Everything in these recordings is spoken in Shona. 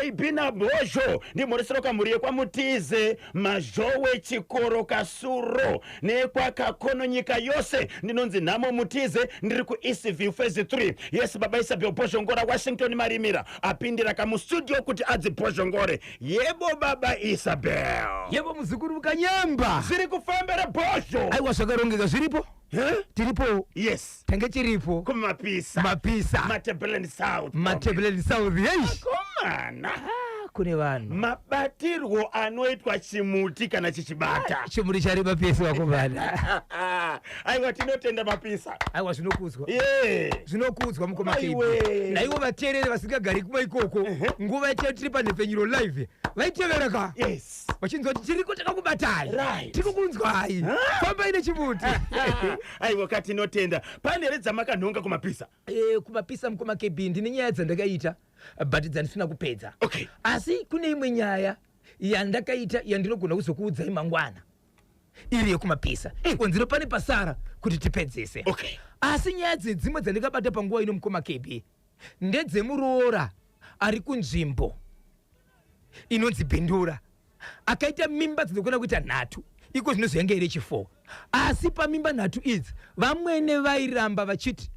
Ibina Bhozho ndimhoresero kamhuri yekwaMutize, Mazhowe, Chikoro, Kasuro nekwaKakono nyika yose. Ndinonzi Nhamo Mutize, ndiri kuEastview Phase 3. Yes, baba Isabel Bhozhongora Washington Marimira apindira kamustudio kuti adzi Bhozhongore. Yebo baba Isabel. Yebo muzukuru Mukanyemba. Zviri kufambira Bhozho. Aiwa zvakarongeka zviripo. Huh? Tiripo. Yes. Tange chiripo. Kumapisa. Mapisa. Matabeleland South. Matabeleland South. Yes. Akomana. Ah, kune vanhu. Mabatirwo anoitwa chimuti kana chichibata. Ah, chimuti chareba pese vakomana. Aiwa tinotenda mapisa. Aiwa zvinokudzwa. Yeah. Zvinokudzwa mukoma KB. Naivo vateereri vasingagari kuma ikoko. Nguva yacho tiri panhepfenyuro live. Vaitevera ka. Yes. Vachinzwa kuti tiriko takakubatai. Right. Tiri kukunzwai. Fambai nechimuti. Aiwa ka tinotenda. Pane here dzamakanhonga kumapisa? Eh, kumapisa mukoma KB ndine nyaya dzandakaita but dzandisina kupedza. Okay. Asi kune imwe nyaya yandakaita yandinogona kuzokuudzai mangwana iri yekumapisa. Chikonzero pane pasara kuti tipedzese. Okay. Asi nyaya dzedzimwe dzandakabata panguva ino mukoma KB ndedzemuroora ari kunzvimbo inonzi Bindura akaita mimba dzinokwana kuita nhatu iko zvino zvainge iri yechi4 asi pamimba nhatu idzi vamwene vairamba vachiti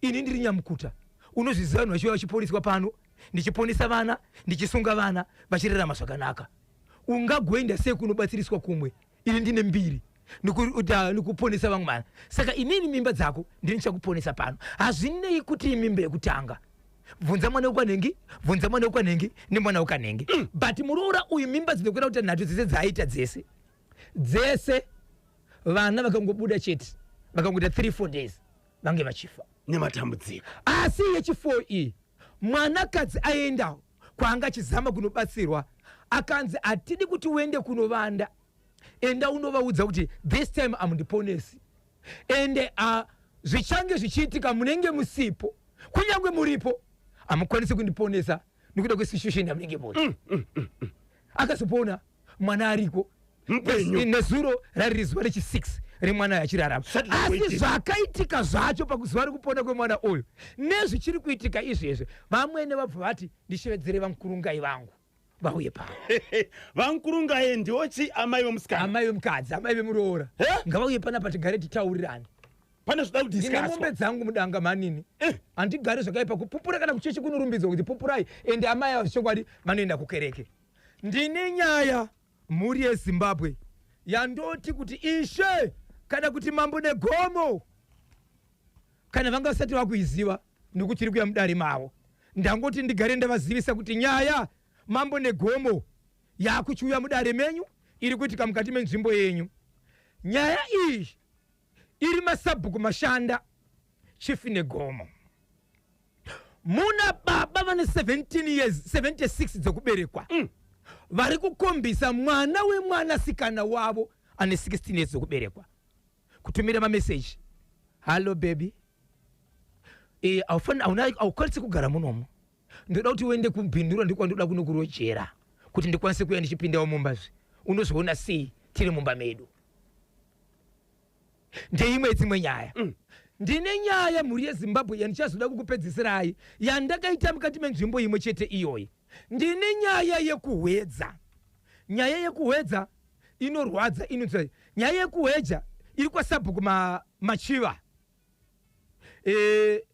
ini ndiri nyamukuta unozviziva vanhu vachiuya vachiporiswa pano ndichiponesa vana ndichisunga vana vachirarama zvakanaka ungagoenda sei kunobatsiriswa kumwe ini ndine mbiri nekuponesa vamwe vana saka inini mimba dzako ndini ndichakuponesa pano hazvinei kuti imimba yekutanga bvunza mwana wekwanhengi bvunza mwana wekwanhengi nemwana wekwanhengi but muroora uyu mimba dzinokwira kuti nhatu dzese dzaaita dzese dzese vana vakangobuda chete vakangoita 3 4 days vange vachifa nematambudziko asi yechi4 iyi mwanakadzi aenda kwaanga achizama kunobatsirwa akanzi hatidi kuti uende kunovanda enda unovaudza kuti this time amundiponesi ende zvichange zvichiitika munenge musipo kunyange muripo hamukwanisi kundiponesa nekuda kwesituation yamunenge muri akazopona mwana ariko Mupenyu. Nezuro rari zuva rechi6 remwana achirarama Zvisati asi zvamboitika. zvakaitika zvacho pakuzuva rekupona kwemwana uyu nezvichiri kuitika izvezvi vamwene vabva vati ndishevedzere vamukurungai vangu vauye pano. Vamukurungai ndiwo chi amai vemusikana? Amai vemukadzi, amai vemuroora. Ngavauye panapa tigare titaurirane. Pane zvoda Ndine kudiscusswa. mombe dzangu mudanga manini. Eh. Handigare zvakaipa kupupura kana kuchechi kunorumbidzwa kuti pupurai ende amai ava zvechokwadi vanoenda kukereke. Ndine nyaya mhuri yeZimbabwe yandoti kuti ishe kana kuti mambo negomo kana vanga vasati vakuiziva nokuti iri kuya mudare mavo ndangoti ndigare ndavazivisa kuti nyaya mambo negomo yakuchiuya mudare menyu iri kuitika mukati menzvimbo yenyu nyaya iyi iri masabhuku mashanda chief negomo muna baba vane 17 years 76 dzekuberekwa vari kukombisa mwana wemwanasikana wavo ane 16 years dzekuberekwa kutumira mameseji hallo baby e, haukwanisi kugara munomu ndoda kuti uende kubhindura ndikwandoda kunokurojera kuti ndikwanise kuya ndichipindawo mumba zve unozviona sei tiri mumba medu ndeimwe dzimwe nyaya ndine nyaya mhuri yezimbabwe yandichazoda kukupedzisirai yandakaita mukati menzvimbo imwe chete iyoyi ndine nyaya yekuhwedza nyaya yekuhwedza inorwadza inonzi nyaya yekuhweja iri kwasabhuku ma, machiva e,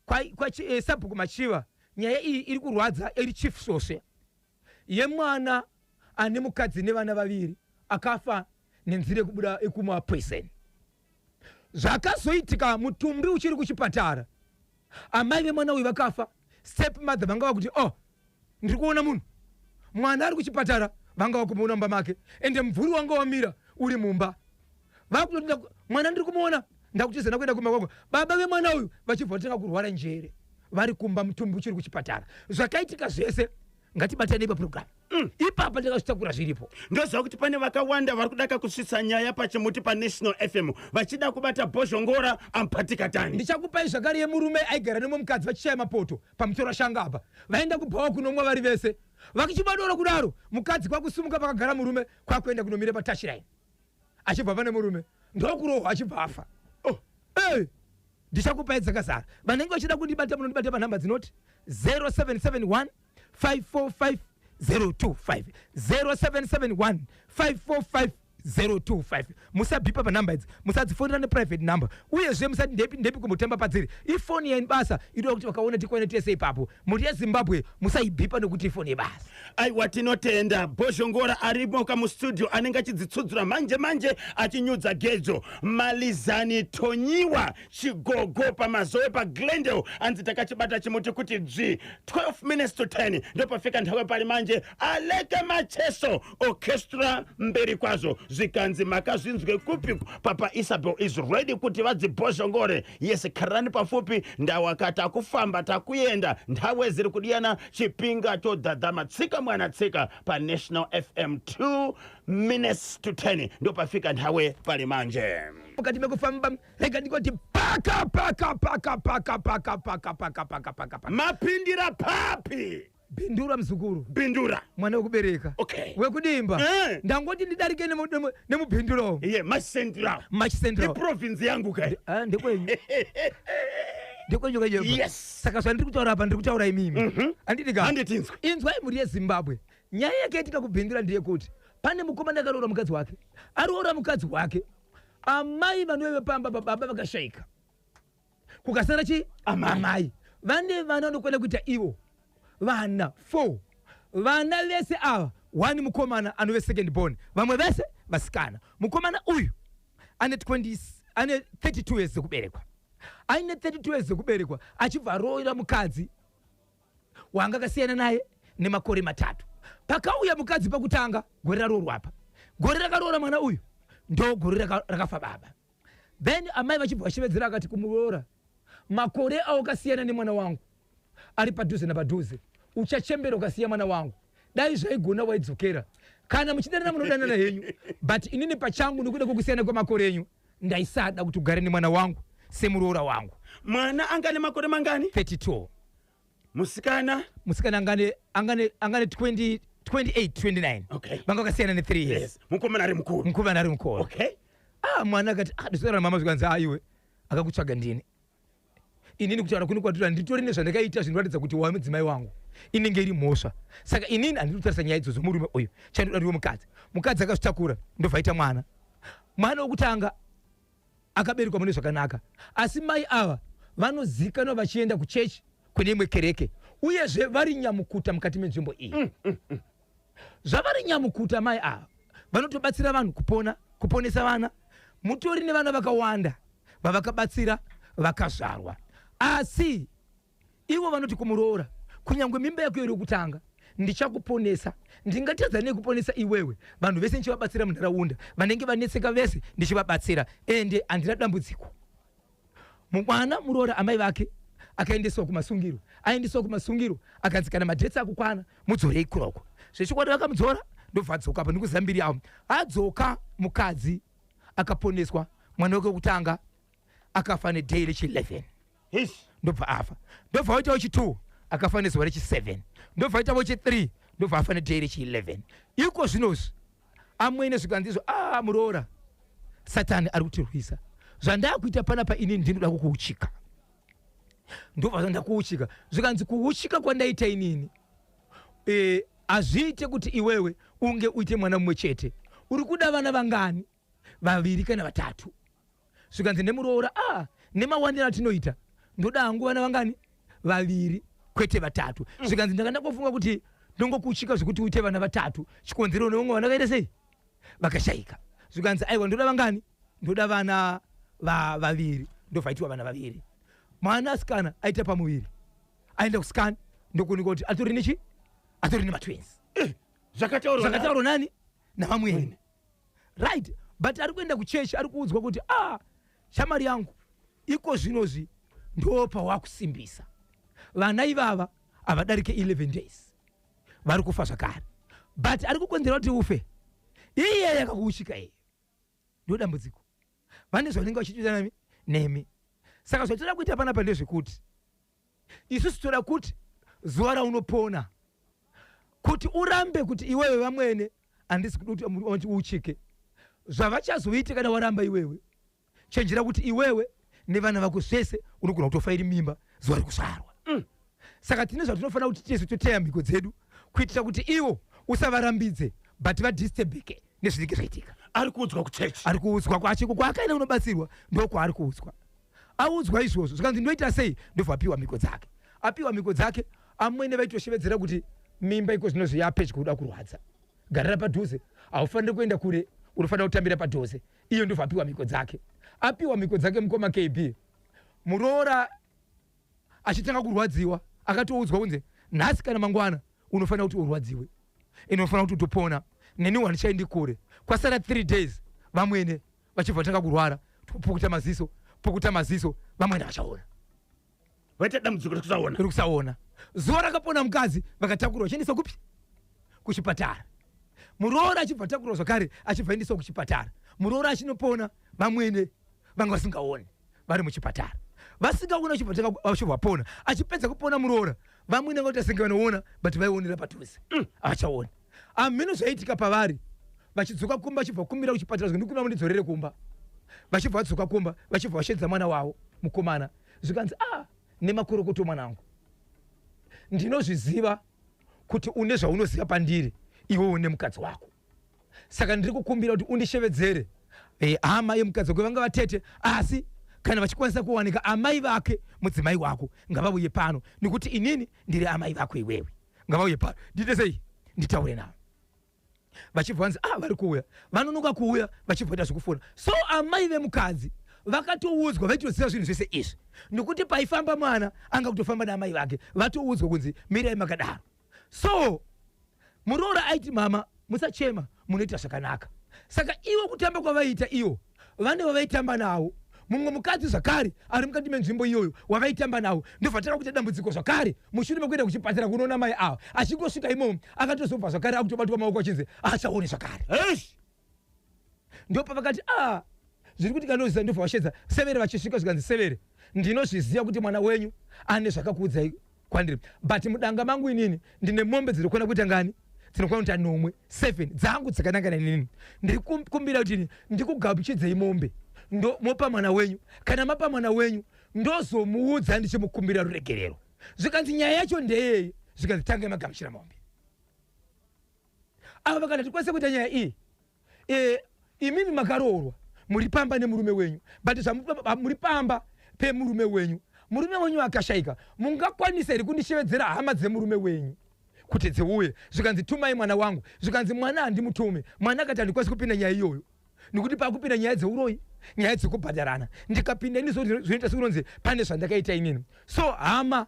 kwa, kwa, e, sabhuku machiva nyaya iyi iri kurwadza iri chief svosve yemwana ane mukadzi nevana vaviri akafa nenzira yekubuda yekumwa poison zvakazoitika mutumbi uchiri kuchipatara amai vemwana uyu vakafa step mother vanga vakuti oh ndiri kuona munhu mwana ari kuchipatara vanga vakumuona mumba make ende mumvuri wanga wamira uri mumba vakutoti mwana ndiri kumuona ndakutizana kuenda kumba kwangu baba vemwana uyu vachibva vatanga kurwara njere vari kumba mutumbi uchiri kuchipatara zvakaitika zvese ngatibatanei paprogram ipapa ndakazvitakura zviripo ndoziva kuti pane vakawanda vari kudaka kusvitsa nyaya pachimuti panational fm vachida kubata bhozhongora ampatikatani ndichakupai zvakare yemurume aigara nemumwe mukadzi vachishaya mapoto pamutora shanga apa vaenda kubhawa kunomwa vari vese vakichibadoro kudaro mukadzi kwakusumuka pakagara murume kwakuenda kunomira patachline achibva pane murume ndokurohwa achibva afa oh. hey! ndichakupai dzakazara vanenge vachida kundibata munondibata panhamba dzinoti 0771 545 025, 0771 545 025. Musabhipa panhamba idzi, musadzifonera neprivate number, uyezve musati ndepi ndepi kumbotamba padziri. Ifoni yebasa inoda kuti vakaona tikwane tese ipapo. Mhuri yeZimbabwe, musaibhipa nekuti ifoni yebasa. Aiwa, tinotenda. Bhozhongora arimo kamustudio, anenge achidzitsudzura manje manje, achinyudza gejo. Malizani Tonyiwa Chigogo paMazowe paGlendale, anzi takachibata chimuti kuti dzvi. 12 minutes to 10 ndopafika nthawi pali manje. Aleke Macheso Orchestra, mberi kwazvo. Zvikanzi makazvinzwe kupi? Papa Isabel is ready kuti vadzibhozhongore. Yes, karani pafupi ndawaka, takufamba, takuenda. Nthawe ziri kudiyana, chipinga chodhadhama, tsika mwana tsika paNational FM. 2 minutes to 10 ndopafika nthawe pali manje. Mukati mekufamba, rega ndikoti paka paka paka paka paka paka paka paka paka paka. Mapindira papi? Bhindura, muzukuru. Bindura. Mwana wekubereka. Wekudimba. Ndangoti ndidarike nemubhinduro. Iye Mash Central. Mash Central. Iprovinsi yangu kai. Ah, ndekwenyu, ndekwenyu kaje. Yes. Saka zvandiri kutaura apa, ndiri kutaura imimi, handiti ka? Handitinzwe. Inzwai, mhuri yeZimbabwe, nyaya yakaitika kuBhindura ndeyekuti pane mukomana akaroora mukadzi wake. Aroora mukadzi wake, amai vanove pamba pababa vakashayika, kukasara chi? Amai. Amai vane vana vanokwana kuita ivo vana 4. Vana vese ava, one mukomana anove second born, vamwe vese vasikana. Mukomana uyu ane 20, ane 32 years dzekuberekwa. Aine 32 years dzekuberekwa, achibva aroora mukadzi wanga akasiyana naye nemakore 3. Pakauya mukadzi pakutanga, gore raroorwa apa, gore rakaroora mwana uyu ndo gore rakafa baba. Then amai vachibva vachivedzera, akati kumuroora, "Makore awakasiyana nemwana wangu ari padhuze napadhuze, uchachembera ukasiya mwana wangu. Dai zvaigona waidzokera. Kana muchidanana munodanana henyu, but inini pachangu, nekuda kwekusiyana kwemakore enyu, ndaisada kuti ugare nemwana wangu semuroora wangu." Mwana angane makore mangani? 32. Musikana? Musikana angane 20, 28, 29. Vanga vakasiyana ne3 years. Yes, mukomana ari mukuru. Mukomana ari mukuru. Ah, mwana akati, "Ah, ndiswera mama." Zvikanzi, "Aiwe, akakutsvaga ndini. Inini kutaura kuni kwatura, nditori nezvandakaita zvinoratidza kuti wava mudzimai wangu, inenge iri mhosva. Saka inini handiri kutarisa nyaya idzodzo. Murume uyu, chandoda ndiwe mukadzi." Mukadzi akazvitakura, ndobva aita mwana. Mwana wokutanga akaberekwa mune zvakanaka, asi mai ava vanozikanwa vachienda kuchechi kune imwe kereke, uyezve vari nyamukuta mukati menzvimbo iyi. Zvavari nyamukuta, mai ava vanotobatsira vanhu kupona, kuponesa vana. Mutori nevana vakawanda vavakabatsira vakazvarwa. Asi ivo vanoti kumuroora, "Kunyange mimba yako iri yokutanga, ndichakuponesa. Ndingatadza nei kuponesa iwewe? Vanhu vese ndichivabatsira munharaunda, vanenge vanetseka vese ndichivabatsira, ende handina dambudziko." Mwana muroora, amai vake akaendeswa kumasungiro. Aendeswa kumasungiro, akanzi kana madates akukwana, mudzorei kuroko. Zvechokwadi vakamudzora, ndobva adzoka apa nekuzambiri avo. Adzoka, mukadzi akaponeswa. Mwana wake wekutanga akafa neday rechi11. Hish. Ndobva afa, ndobva waita wechi2, akafa nezuva rechi7. Ndobva waita wechi3, ndobva afa neday rechi11. Iko zvinozvi amwene zvikanzizvo, "A, muroora, Satani ari kutirwisa. Zvandakuita panapa, inini ndinoda kukuuchika." Ndobva zvandakuuchika, zvikanzi, "Kuuchika kwandaita inini, hazviite kuti iwewe unge uite mwana mumwe chete. Uri kuda vana vangani? Vaviri kana vatatu?" Zvikanzi nemuroora, "A, nemawandiro atinoita, ndoda hangu vana vangani? Vaviri, kwete vatatu." Zvikanzi, "Ndanga ndangofunga kuti ndongokuchika zvekuti uite vana vatatu, chikonzero nevamwe vana vakaita sei? Vakashayika." Zvikanzi, "Aiwa, ndoda vangani? Ndoda vana vaviri." Ndobva aitiwa vana vaviri. Mwana asikana aita pamuviri, aenda kuscan, ndokuoneka kuti atori nechi? Atori nematwins. Zvakataurwa. Zvakataurwa nani? Navamwene, right? But ari kuenda kuchechi, ari kuudzwa kuti, "Ah, shamari yangu, iko zvinozvi ndo pawakusimbisa. Vana ivava havadarike 11 days, vari kufa zvakare. But ari kukonzera kuti ufe iye yakakuuchika iye." Ndo dambudziko. Vane zvanenge vachiita nami nemi. Saka zvatoda kuita panapa ndezvekuti isusu toda kuti zuva raunopona, kuti urambe kuti iwewe, vamwene, handisi kuda kuti uchike. Zvavachazoita kana waramba iwewe, chenjera kuti iwewe nevana vako zvese unogona kutofa iri mimba zuva rekuzvarwa. Saka tine zvatinofanira kuti tisu toteya mhiko dzedu kuitira kuti ivo usavarambidze, but vadisturbeke nezvinenge zvaitika. Ari kuudzwa kuchechi? Ari kuudzwa kwachiko kwaakaenda kunobatsirwa, ndokwaari kuudzwa. Audzwa izvozvo, zvikanzi ndoita sei? Ndobva apiwa mhiko dzake. Apiwa mhiko dzake, amwene vaitoshevedzera kuti mimba iko zvinozvi yapedyo kuda kurwadza, garira padhuze, haufaniri kuenda kure, unofanira kutambira padhuze. Iyo ndobva apiwa mhiko dzake. Apiwa mhiko dzake, mukoma KB, muroora achitanga kurwadziwa, akatoudzwa kunzi nhasi kana mangwana unofanira kuti urwadziwe, inofanira kuti utopona neni handichaendi kure. Kwasara 3 days, vamwene vachibva vatanga kurwara, pukuta maziso, pukuta maziso, vamwene vachaona. Vaita dambudziko rekusaona. Rekusaona. Zuva rakapona mukadzi, vakatakurwa vachiendeswa kupi? Kuchipatara. Muroora achibva atakurwa zvakare, achibva aendeswa kuchipatara. Muroora achinopona, vamwene vanga vasingaoni vari muchipatara, vasingaoni, vachibva vapona. Achipedza kupona muroora, vamwene vaita senge vanoona, but vaionera padhuze, havachaoni. Hameno zvaiitika pavari. Vachidzoka kumba, vachibva kumbira kuchipatara, zvika ndikumbira mundidzorere kumba. Vachibva vadzoka kumba, vachibva vashedza mwana wavo mukomana, zvikanzi, "A ah, nemakorokoto mwanangu, ndinozviziva kuti une zvaunoziva pandiri iwewo nemukadzi wako. Saka ndiri kukumbira kuti undishevedzere hama yemukadzi wako, vanga vatete, asi kana vachikwanisa kuwanika, amai vake mudzimai wako, ngavauye pano, nekuti inini ndiri amai vako iwewe. Ngavauye pano, ndiite sei, nditaure navo." Vachibva vanzi, "Ah, vari kuuya." Vanonoka kuuya, vachibva vaita zvekufona. So amai vemukadzi vakatoudzwa, vaitoziva zvinhu zvese izvi, nekuti paifamba mwana anga kutofamba naamai vake, vatoudzwa kunzi mirai makadaro. So muroora aiti, "Mama, musachema, munoita zvakanaka." Saka ivo kutamba kwavaiita, ivo vane vavaitamba navo, mumwe mukadzi zvakare ari mukati menzvimbo iyoyo wavaitamba navo, ndobva tanga kuita dambudziko zvakare. Mushure mekuenda kuchipatara kunoona mai ava, achingosvika imomo, akatozobva zvakare akutobatwa maoko, achinzi achaoni zvakare. Eish! Ndopavakati, "A, zviri kuti kanoziva." Ndobva vashedza severe. Vachisvika, zvikanzi, "Severe, ndinozviziva kuti mwana wenyu ane zvakakuudzai kwandiri, but mudanga mangu inini ndine mombe dzinokwana kuita ngani? Dzinokwana kuita nomwe, 7 dzangu dzakanangana inini. Ndiri kumbira kuti ini ndikugamuchidzei mombe, ndo mopa mwana wenyu. Kana mapa mwana wenyu, ndozomuudza ndichimukumbira ruregerero." Zvikanzi, "Nyaya yacho ndeyei?" Zvikanzi, "Tangai magamuchira mombe." Ava vakati, "Tikwanise kuita nyaya iyi, imimi makaroorwa, muri pamba nemurume wenyu, but muri pamba pemurume wenyu, murume wenyu akashayika, mungakwanisa here kundishevedzera hama dzemurume wenyu kuti dziuye?" Zvikanzi, "Tumai mwana wangu." Zvikanzi, "Mwana handimutume." Mwana akati, "Handikwanisi kupinda nyaya iyoyo, nekuti pakupinda nyaya dzeuroyi, nyaya dzekubhadharana, ndikapinda ini zvinoita sekunonzi pane zvandakaita inini." So hama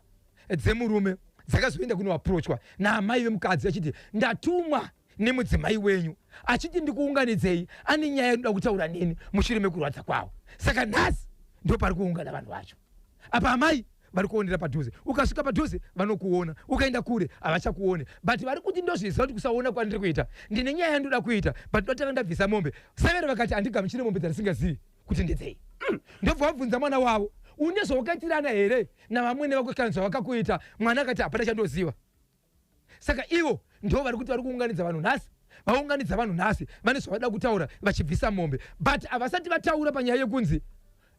dzemurume dzakazoenda kunoapproachwa naamai vemukadzi, achiti, "Ndatumwa nemudzimai wenyu achiti ndikuunganidzei, ane nyaya inoda kutaura neni mushure mekurwadza kwavo." Saka nhasi ndo pari kuungana vanhu vacho apa. Amai vari kuonera padhuze. Ukasvika padhuze vanokuona, ukaenda kure havachakuone. But vari kuti, "Ndozviziva kuti kusaona kwandiri kuita, ndine nyaya yandoda kuita, but ndotanga ndabvisa mombe." Severe vakati, "Handigamuchire mombe dzandisingazivi kuti ndedzei." Ndobva vabvunza mwana wavo, "Une zvawakaitirana here navamwene vako kana zvavakakuita?" Mwana akati, "Hapana chandoziva." Saka ivo ndo vari kuti vari kuunganidza vanhu nhasi. Vaunganidza vanhu nhasi, vane zvavada kutaura vachibvisa mombe, but havasati vataura panyaya yekunzi,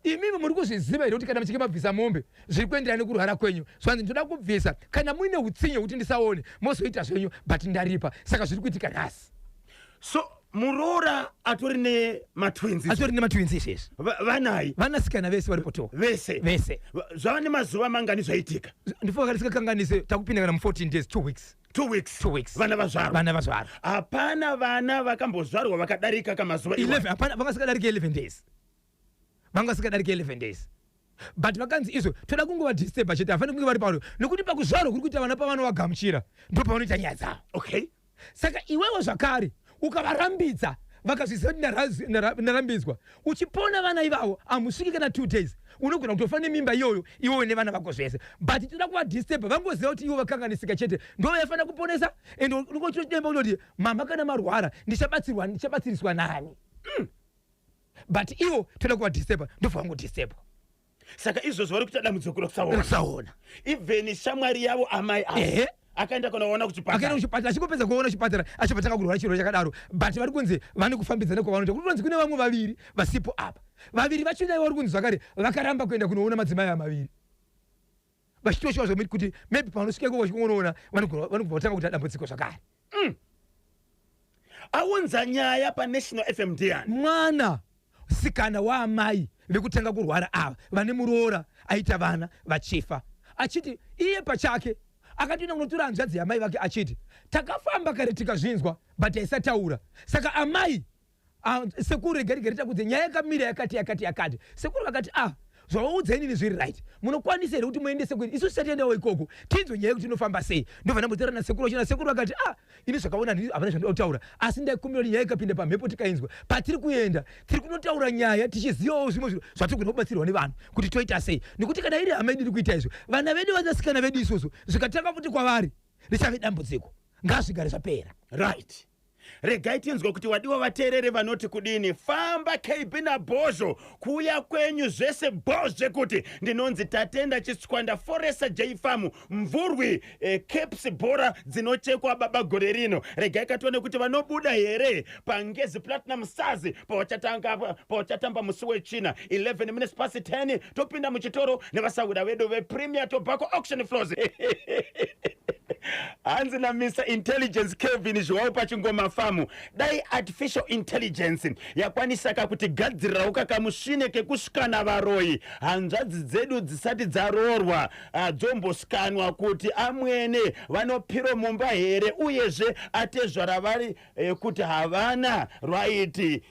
"Imimi muri kuzviziva here kuti kana muchinge mabvisa mombe zviri kuenderana nekurwara kwenyu?" Zvanzi, "Ndoda kubvisa, kana muine utsinye hwekuti ndisaone, mozoita zvenyu, but ndaripa." Saka zviri kuitika nhasi. So muroora atori nematwins? Atori nematwins izvezvi. Vanai? Vanasikana vese vari poto. Vese? Vese. Zvava nemazuva mangani zvaitika? Ndifunga kana tisikakanganise, takupinda kana mu14 days, 2 weeks. 2 weeks? 2 weeks. Vana vazvarwa? Vana vazvarwa. Hapana vana vakambozvarwa vakadarika kamazuva iwayo? 11, hapana vangasikadarike 11 days, vangasikadarike 11 days. But vakanzi izvo toda kungovadisturba chete, hafaniri kunge vari paro, nekuti pakuzvarwa kuri kuita vana, pavanovagamuchira ndo pavanoita nyaya dzavo. Saka iwewe zvakare ukavarambidza, vakazviziva kuti ndarambidzwa, uchipona vana ivavo, hamusviki kana 2 days, unogona kutofa nemimba iyoyo, iwewe nevana vako zvese. But toda kuvadisturba, vangoziva kuti ivo vakanganisika chete, ndo vaifanira kuponesa. And unongochidemba kutoti, "Mama, kana marwara ndichabatsirwa, ndichabatsiriswa nani?" But ivo toda kuvadisturba, ndobva vangodisturba. Saka izvozvo vari kuita dambudziko rekusaona? Rekusaona. Even shamwari yavo amai avo Ehe. akaenda kunoona Akaenda kuchipatara? Kuchipatara, achingopedza kuona chipatara, achibva tanga kurwara chirwere chakadaro. But vari kunzi vane kufambidzana kwavanoita, kuri kunzi kune vamwe vaviri vasipo apa. Vaviri vacho naivo vari kunzi zvakare vakaramba kuenda kunoona madzimai aya maviri. Vachitoshuwa zvomiti kuti maybe panosvika ikoko vachingonoona vanogona kutanga kuita dambudziko zvakare. Aunza nyaya paNational FM ndiani? Mwana sikana waamai vekutanga kurwara ava vane muroora aita vana vachifa, achiti iye pachake akatoenda kunotora hanzvadzi yamai vake achiti takafamba kare tikazvinzwa but aisataura. Saka amai, ah, sekuru regai rigari takudze nyaya yakamira yakati yakati yakati. Sekuru vakati, ah, zvawaudza inini zviri right, munokwanisa here kuti muendese kwedu isu tisatiendawo ikoko tinzwe nyaya yekuti inofamba sei? Ndobva ndambotaura nasekuru vachona. Sekuru vakati, ah, ini zvakaona hapana zvandoda kutaura, asi ndaikumbira kuti nyaya ikapinda pamhepo tikainzwa patiri kuenda tiri kunotaura nyaya tichizivawo zvimwe zvinhu zvatigona kubatsirwa nevanhu kuti toita sei, nekuti kana iri hama yedu iri kuita izvo, vana vedu, vanasikana vedu isusu, zvikatanga futi kwavari richave dambudziko. Ngazvigare zvapera. Right, regai tinzwe kuti wadiwa vateereri vanoti kudini. Famba KB naBhozho, kuuya kwenyu zvese bhozve kuti ndinonzi Tatenda Chiswanda Foresa J Farm Mvurwi, Caps bhora dzinochekwa baba gore rino. Regai katione kuti vanobuda here paNgezi Platinum Stars pavachatamba musi weChina 11 minutes past 10. Topinda muchitoro nevasahwira vedu vePremier Tobacco Auction Floors. Hanzi naMr Intelligence Kelvin Zhuwao paChingoma Famu, dai artificial intelligence yakwanisaka kutigadzirirawo kakamushine kekusvikana varoyi, hanzvadzi dzedu dzisati dzaroorwa dzomboskanwa kuti amwene vanopiro mumba here, uyezve atezvara vari kuti havana rwaiti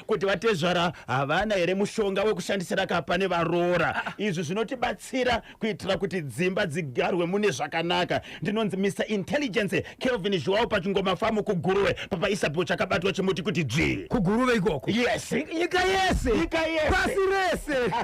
kuti vatezvara havana here mushonga wekushandisira kapa nevaroora. Izvi zvinotibatsira kuitira kuti dzimba dzigarwe mune zvakanaka. Ndinonzi Mr Intelligence Kelvin Zhuwao paChingoma Famu kuGuruve. Papa Isabel, chakabatwa chimuti kuti dzvi. Kuguruve ikoko? Yes. Nyika yese? Nyika yese. Pasi rese.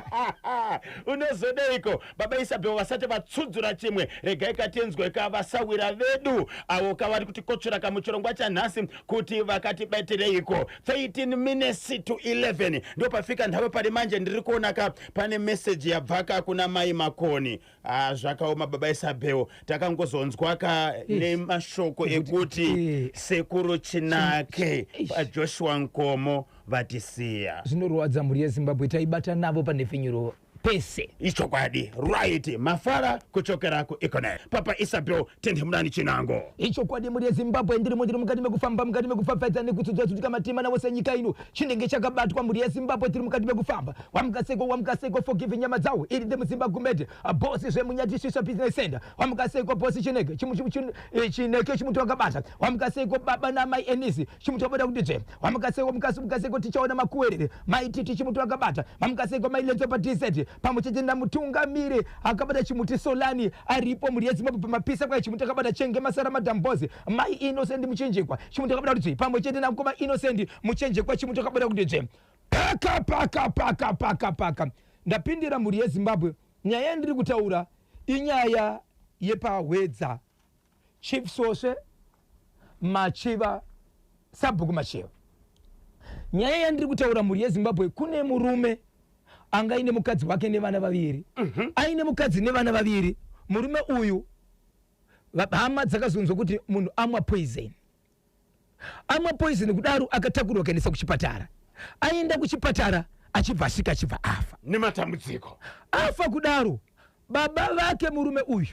Unozodeiko baba Isabel vasati vatsudzura chimwe? Regai katenzwe kavasawira vedu avo kavari kutikotsvera kamuchirongwa chanhasi kuti vakatibatireiko. 13 minutes to 11 ndo pafika nhavo pari manje. Ndiri kuona ka pane meseji yabvaka kuna mai Makoni. Ah, zvakaoma baba Isabel, takangozonzwa ka nemashoko ekuti sekuru Chinake paJoshua Nkomo vatisiya. Zvinorwadza mhuri yeZimbabwe, taibata navo panhepfenyuro pese. Ichokwadi. Right, mafara kuchokera kuEconet. Papa Isabel, tendemurani chinango. Ichokwadi mhuri yeZimbabwe, ndirimo, ndiri mukati mekufamba, mukati mekupfapfaidza nekutsudzwa matima nawose nyika ino chinenge chakabatwa. Mhuri yeZimbabwe, tiri mukati mekufamba. Wamukaseko, wamukaseko, forgive nyama dzawo iri ndemudzimba gumede bosi zvemunyatisviswa business center. Wamukaseko bosi Chineke, Chineke chimuti wakabata. Wamukaseko baba namai Enisi, chimuti wabata kuti dzve. Wamukaseko mukaseko, tichaona makuwerere maititi, chimuti wakabata. Mamukaseko mai Lenzo paDZ pamwe chete namutungamiri akabata chimuti Solani aripo. Mhuri yeZimbabwe, pamapisa kwai chimuti akabata Chenge Masara Madambozi. Mai Innocent Muchenjekwa, chimuti akabata kuti dzve, pamwe chete namukoma Innocent Muchenjekwa, chimuti akabata kuti dzve. Paka paka paka paka paka ndapindira mhuri yeZimbabwe. Nyaya yandiri kutaura inyaya yepaHwedza, Chief Sosve Machiva, Sabhuku Machiva. Nyaya yandiri kutaura mhuri yeZimbabwe, kune murume anga aine mukadzi wake nevana vaviri. Aine mukadzi nevana vaviri murume uyu. Hama dzakazonzwa kuti munhu amwa poison. Amwa poison kudaro, akatakurwa akaendesa kuchipatara. Aenda kuchipatara, achibva asvika, achibva afa. Nematambudziko. Afa kudaro, baba vake murume uyu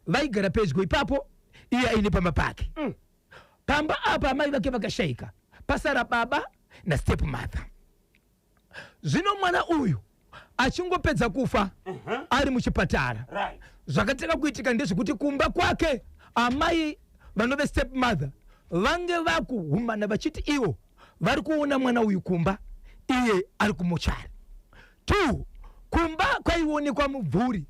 vaigara pedyo ipapo, iye aine pamba pake. Pamba apa amai vake vakashayika, pasara baba nastep mother. Zvino mwana uyu achingopedza kufa ari muchipatara, zvakatanga kuitika ndezvekuti kumba kwake amai vanove step mother vange vakuhumana vachiti ivo vari kuona mwana uyu kumba, iye ari kumochari. Two, kumba kwaionekwa mumvuri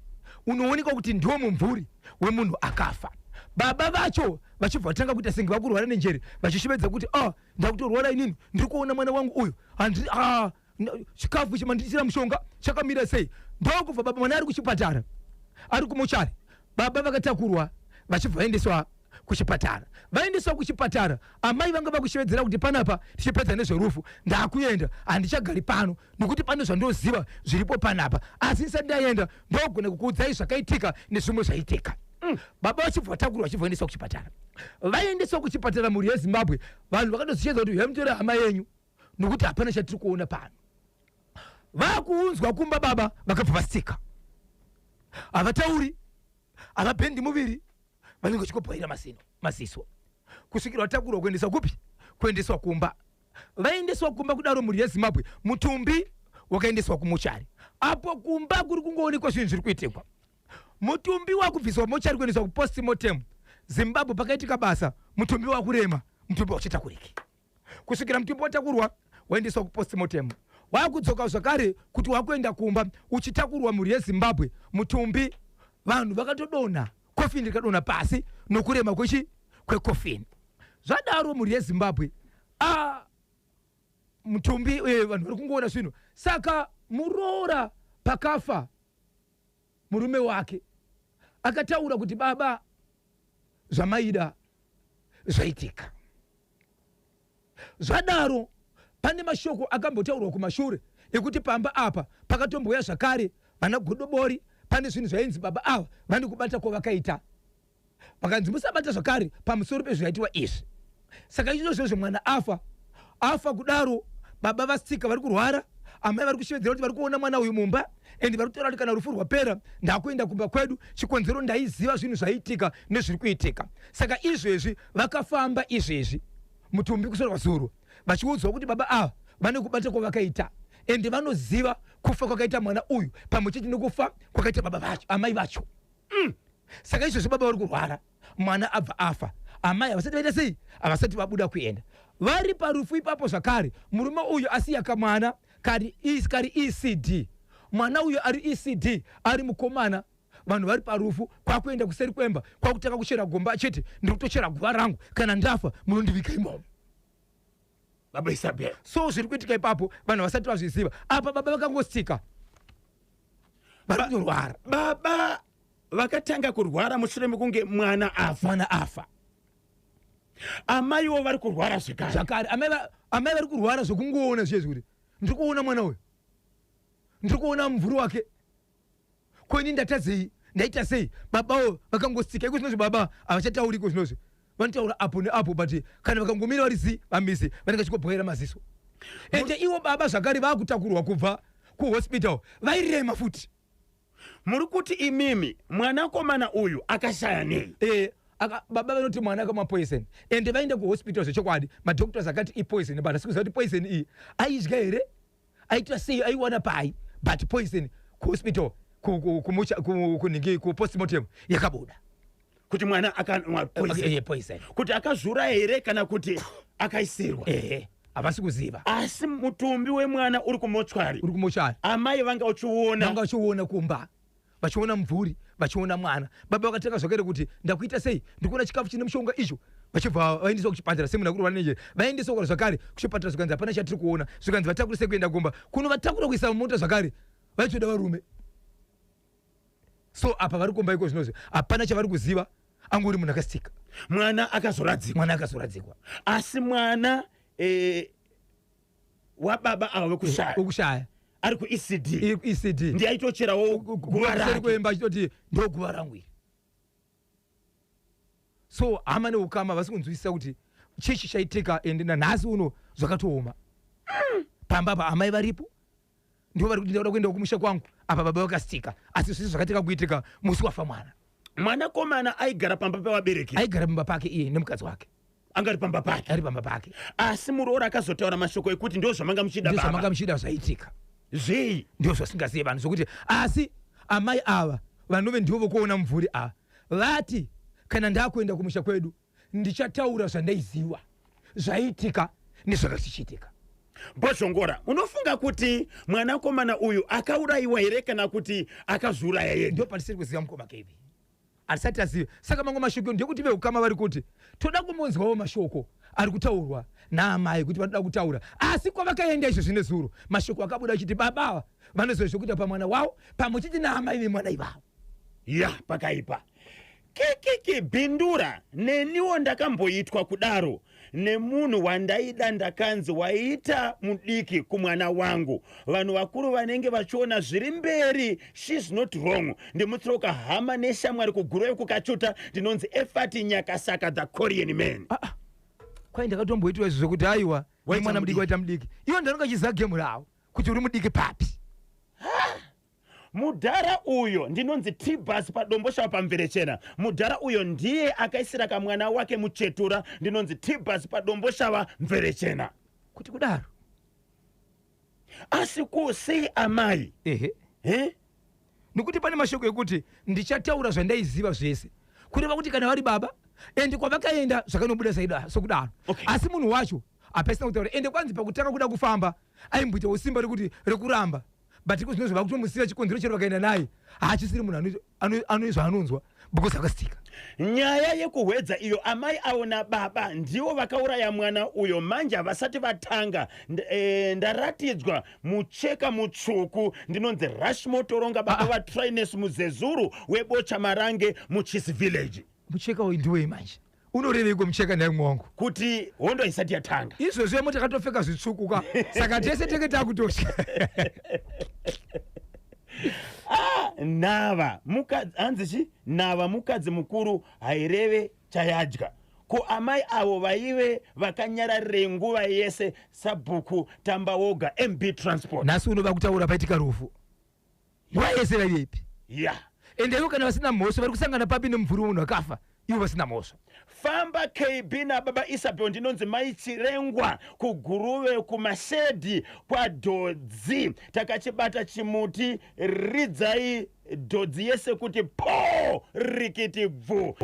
unoonekwa kuti ndiwo mumvuri wemunhu akafa. Baba vacho vachibva vatanga kuita senge vakurwara nenjere, vachishivedza kuti, ah, ndakutorwara inini, ndiri kuona mwana wangu uyu handi, ah, chikafu chimandiisira mushonga chakamira sei? Ndokubva baba, mwana ari kuchipatara, ari kumochari, baba vakatakurwa vachibva vaendeswa kuchipatara. Vaendeswa kuchipatara, amai vanga vakushevedzera kuti panapa tichipedza nezverufu, ndakuenda, handichagari pano nekuti pane zvandoziva zviripo panapa, asi ndisati ndaenda ndogona kukuudzai zvakaitika nezvimwe zvaitika. Baba vachibva vatakurwa vachibva vaendeswa kuchipatara. Vaendeswa kuchipatara, mhuri yeZimbabwe, vanhu vakatozichedza kuti hemutore hama yenyu nekuti hapana chatiri kuona pano. Vakuunzwa kumba, baba vakabva vastika, havatauri, havabhendi muviri, vanenge vachingobwaira mazino maziso kusvikira vatakurwa kuendeswa kupi? Kuendeswa kumba. Vaendeswa kumba kudaro, mhuri yeZimbabwe, mutumbi wakaendeswa kumochari. Apo kumba kuri kungoonekwa zvinhu zviri kuitikwa. Mutumbi wakubviswa mochari kuendeswa kupostmortem. Zimbabwe, pakaitika basa. Mutumbi wakurema, mutumbi wachitakuriki kusvikira mutumbi watakurwa waendeswa kupostmortem, wakudzoka zvakare kuti wakuenda kumba uchitakurwa. Mhuri yeZimbabwe, mutumbi vanhu vakatodonha, kofini rikadonha pasi nokurema kwechi kwekofini. Zvadaro, mhuri yeZimbabwe, a mutumbi vanhu vari kungoona zvinhu. Saka muroora pakafa murume wake akataura kuti, "Baba, zvamaida zvaitika." Zvadaro pane mashoko akambotaurwa kumashure ekuti pamba apa pakatombouya zvakare vana godobori. Pane zvinhu zvainzi baba ava vane kubata kwavakaita, vakanzi musabata zvakare pamusoro pezvaitiwa izvi. Saka izvozvozvo mwana afa, afa kudaro, baba vasika vari kurwara, amai vari kushevedzera kuti vari kuona mwana uyu mumba, and vari kutaura kuti kana rufu rwapera ndakuenda kumba kwedu. Chikonzero, ndaiziva zvinhu zvaiitika nezviri kuitika. Saka izvezvi vakafamba izvezvi mutumbi kusoro kwazuro vachiudzwa kuti baba ava vane kubata kwavakaita, ende vanoziva kufa kwakaita mwana uyu pamwe chete nekufa kwakaita baba vacho, amai vacho. Saka izvezvi baba vari kurwara, mwana abva afa, amai havasati vaita sei? Havasati vabuda kuenda. Vari parufu ipapo zvakare, murume uyu asiya kamwana kari ECD. Mwana uyu ari ECD, ari mukomana. Vanhu vari parufu, kwakuenda kuseri kwemba, kwakutanga kuchera gomba chete, "Ndiri kutochera guva rangu, kana ndafa munondivika imomo." Baba Isabel. So zviri kuitika ipapo vanhu vasati vazviziva. Apa baba vakangosika, vari kutorwara. Baba vakatanga kurwara mushure mekunge mwana afa. Mwana afa. Amaiwo vari kurwara zvekare. Zvakare amai vari kurwara zvekungoona zviye zvekuti ndiri kuona mwana uyu, ndiri kuona mumvuri wake, kweni ndatadzei, ndaita sei? Babawo vakangosika iko zvinozvi. Baba havachatauriko zvinozvi, vanotaura apo neapo, but kana vakangomira vari zi vamisi, vanenge vachingobhoera maziso. Ende ivo baba zvakare vaakutakurwa kubva kuhospital vairema futi. Muri kuti imimi mwanakomana uyu akashaya nei? Baba vanoti mwana akamwa poison, ende vaenda kuhospital zvechokwadi, madoctors akati ipoison, but asi kuziva kuti poison iyi aidya here, aita sei, aiwana pai, but poison kuhospital kunhingi kupostmortem yakabuda. Kuti mwana akanwa poison. Poison. Kuti akazviuraya here kana kuti akaisirwa? Ehe, havasi kuziva. Asi mutumbi wemwana uri kumochwari. Uri kumochari. Amai vanga uchiona. Vanga vachiona kumba, vachiona mumvuri, vachiona mwana. Baba vakatanga zvakare kuti ndakuita sei, ndikuona chikafu chine mushonga icho. Vachibva vaendeswa kuchipatara semunhu akurwara nenjere. Vaendeswa kura zvakare kuchipatara, zvikanzi hapana chatiri kuona. Zvikanzi vatakurise kuenda kumba, kunovatakura kuisa mumota zvakare vaitoda varume. So apa vari kumba iko zvinozvi, hapana chavari kuziva, angori munhu akastika. Mwana akazoradzikwa. Mwana akazoradzikwa. Asi mwana wababa ava vekushaya wekushaya ari kuECD. Iri kuECD. Ndiye aitocherawo guva kuseri rake. Kwemba achitoti ndo guva rangu iri. So hama neukama vasi kunzwisisa kuti chii chichaitika, ende nanhasi uno zvakatooma. Pamba apa amai varipo, ndivo vari kuti ndauda kuenda kumusha kwangu. Apa baba vakastika, asi zvese zvakatanga kuitika musi wafa mwana. Mwanakomana aigara pamba pevabereki? Aigara pamba pake iye nemukadzi wake. Angari pamba pake? Ari pamba pake. Asi muroora akazotaura mashoko ekuti ndo zvamanga muchida. Ndizvo zvamanga baba muchida zvaitika. Zvei? Ndio zvasingazive vanhu zvokuti, asi amai ava vanove ndivo vokuona mumvuri ava vati kana ndakuenda kumusha kwedu ndichataura zvandaiziva zvaitika nezvakatichiitika. Bhozhongora, unofunga kuti mwanakomana uyu akaurayiwa here kana kuti akazviuraya yega? Ndo patisiri kuziva, mukoma Kevi, hatisati taziva. Saka mamwe mashoko ndekuti veukama vari kuti toda kumbonzwawo mashoko ari kutaurwa naamai kuti vanoda kutaura. Asi kwavakaenda izvo zvine zuro, mashoko akabuda achiti baba ava vanoziva zvekuita pamwana wavo pamwe chete naamai vemwana ivavo. Ya, pakaipa. Kekeke bhindura, neniwo ndakamboitwa kudaro nemunhu wandaida. Ndakanzi waita mudiki kumwana wangu. Vanhu vakuru vanenge vachiona zviri mberi. She's not wrong. Ndimutsoka hama neshamwari kuguruve kukachuta. Ndinonzi Efati Nyakasaka, the Korean man. Ah, ah. Kwai ndakatomboitwa izvo zvekuti aiwa Waita mwana mudiki. Mudiki. Waita mudiki, iwo ndanonga chiziva gemu ravo kuti uri mudiki papi. Mudhara uyo ndinonzi Tibas paDomboshava paMverechena. Mudhara uyo ndiye akaisira kamwana wake muchetura. Ndinonzi Tibas paDomboshava Mverechena. Kuti kudaro. Asi ko sei amai? Ehe. Eh? Nekuti pane mashoko ekuti ndichataura zvandaiziva zvese. Kureva kuti kana vari baba ende kwavakaenda zvakanobuda saida sokudaro. Okay. Asi munhu wacho hapasina kutaura ende kwanzi pakutanga kuda kufamba aimboitawo simba rekuti rekuramba but iko zvinozvo vakutomusiya chikonzero chero vakaenda naye haachisiri munhu ano zvaanonzwa because akasitika. Nyaya yekuhwedza iyo amai avo nababa ndivo vakauraya mwana uyo manje havasati vatanga. Ndaratidzwa mucheka mutsvuku ndinonzi Rushmore Toronga baba vaTrines Muzezuru webocha Marange muChisi Village. Mucheka uyu ndiwei manje? Unoreveiko mucheka nhai mumwe wangu? Kuti hondo haisati yatanga. Izvozvo yemo takatopfeka zvitsvuku ka saka tese tenge takutotya. Nava mukadzi hanzi chi nava mukadzi mukuru haireve chayadya. Ko amai avo vaive vakanyararirei nguva yese sabhuku Tambawoga MB Transport. Nhasi uno vakutaura paitika rufu. Nguva yese vaivepi? Yeah. Ende ivo kana vasina mhosva vari kusangana papi nemumvuri wemunhu akafa ivo vasina mhosva. Famba KB nababa Isabel ndinonzi mai Chirengwa kuGuruve kumashedhi kwaDhodzi takachibata chimuti ridzai dhodzi yese kuti poo rikiti bvu.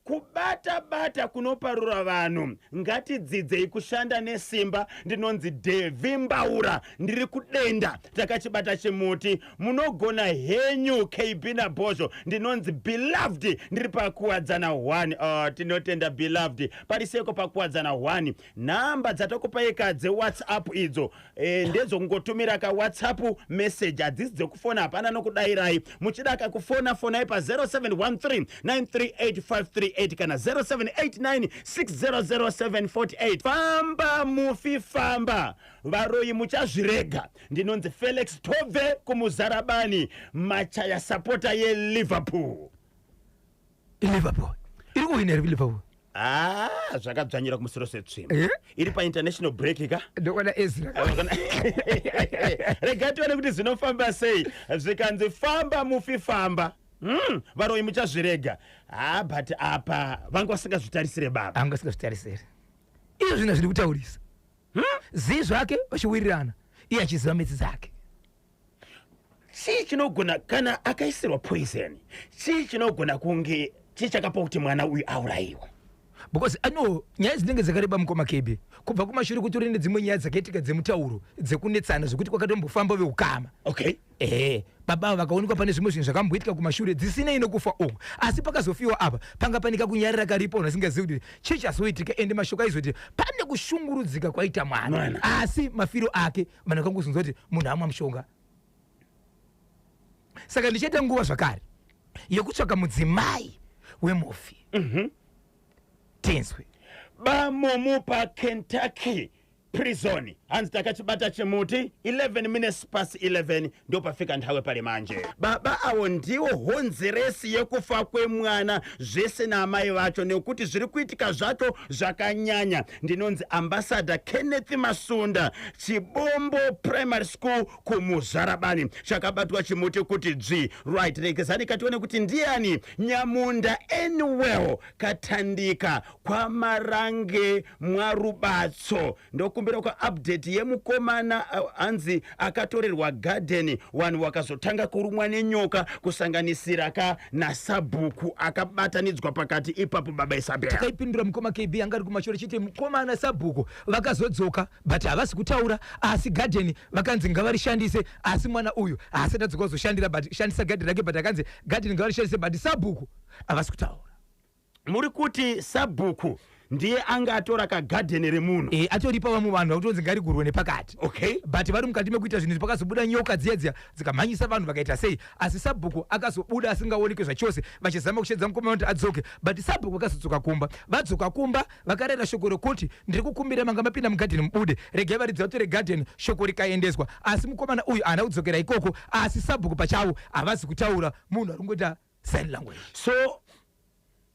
Kubata bata kunoparura vanhu ngatidzidzei kushanda nesimba ndinonzi Devi Mbaura ndiri kudenda takachibata chimuti munogona henyu KB naBhozho ndinonzi Beloved ndiri pakuwadzana 1. Oh, tinotenda Beloved pariseko pakuwadzana 1. Nhamba dzatakupaika dzeWhatsApp idzo ndedzokungotumira ka WhatsApp message hadzisi dzekufona hapana nokudairai muchida kakufona fonai pa 0713 938538 kana 0789 600748. Famba mufi famba varoyi muchazvirega ndinonzi Felix Tobve kuMuzarabani machaya sapota yeLiverpool. Liverpool iri kuhwina here Liverpool? Zvakadzvanyira kumusoro setsvimbo. Iri painternational break ka? Ndokwana Ezra. Rega tione kuti zvinofamba sei. Zvikanzi famba mufi famba. Varoyi muchazvirega. But apa vanga vasingazvitarisire baba. Vanga vasingazvitarisire. Izvo zvinhu zviri kutaurisa. Zii zvake vachiwirirana iye achiziva metsi dzake. Chii chinogona kana akaisirwa poison? Chii chinogona kunge chii chakapa kuti mwana uyu aurayiwe? Because ano nyaya dzinenge dzakareba mukoma KB kubva kumashure kutori nedzimwe nyaya dzakaitika dzemutauro dzekunetsana zvekuti kwakatombofamba veukama. Okay. Baba vakaonekwa pane zvimwe zvinhu zvakamboitika kumashure dzisinei nekufa uku asi pakazofiwa apa panga pane kakunyarira karipo vanhu vasingazivi kuti chii chazoitika ende mashoko aizoti pane kushungurudzika kwaita mwana asi mafiro ake vanhu vakangozonzwa kuti munhu amwa mushonga. Saka ndichaita nguva zvakare yekutsvaka mudzimai wemufi. Tinzwe. Bamomupa Kentucky prison hanzi takachibata chimuti 11 minutes past 11 ndopafika nthawe pali manje. Baba avo ndiwo honzeresi yekufa kwemwana zvese naamai vacho nekuti zviri kuitika zvacho zvakanyanya. Ndinonzi Ambassador Kenneth Masunda Chibombo Primary School kuMuzarabani. Chakabatwa chimuti kuti dzvi. Right, regezani katione kuti ndiani Nyamunda Enwell Katandika kwaMarange Mwarubatso. Ndokumbira kwa update yemukomana anzi akatorerwa garden vanhu vakazotanga kurumwa nenyoka kusanganisira ka nasabhuku akabatanidzwa pakati ipapo baba Isabel. Takaipindura mukoma KB anga ari kumashure chete mukomana sabhuku vakazodzoka but havasi kutaura asi garden vakanzi ngavarishandise asi mwana uyu haasati adzoka kuzoshandira but shandisa garden rake but akanzi garden ngavarishandise but sabhuku havasi kutaura. Muri kuti sabhuku ndiye anga atora kagadheni remunhu. Atoripa vamwe vanhu vakutonzi ngarigurwe nepakati. Okay. But vari mukati mekuita zvinhu pakazobuda nyoka dziya dziya dzikamhanyisa vanhu vakaita sei asi sabhuku akazobuda asingaoneki zvachose vachizama kushedza mukomana kuti adzoke but sabhuku vakazodzoka kumba. Vadzoka kumba vakarera shoko rekuti ndiri kukumbira manga mapinda mugadheni mubude regai varidzi vatore gadheni shoko rikaendeswa asi mukomana uyu haana kudzokera ikoko asi sabhuku pachavo havazi kutaura munhu ari kungoita sign language. So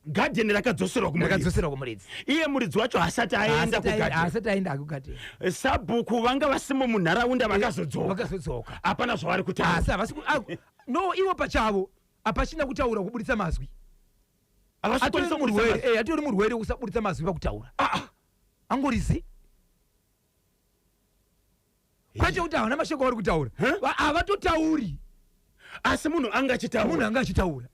garden rakadzoserwa kumuridzi. Rakadzoserwa kumuridzi. Iye muridzi wacho hasati aenda kugarden. Hasati aenda kugarden. Sabhuku vanga vasimo munharaunda vakazodzoka. Vakazodzoka. Hapana zvavari kutaura. Asi havasi No, ivo pachavo hapachina kutaura, kuburitsa mazwi. Havasi Atori kukwanisa kuburitsa murwere mazwi. atori murwere wekusaburitsa mazwi pakutaura. Angorizi kwete kuti havana mashoko avari kutaura. Huh? Havatotauri. Asi munhu anga Munhu achitaura anga achitaura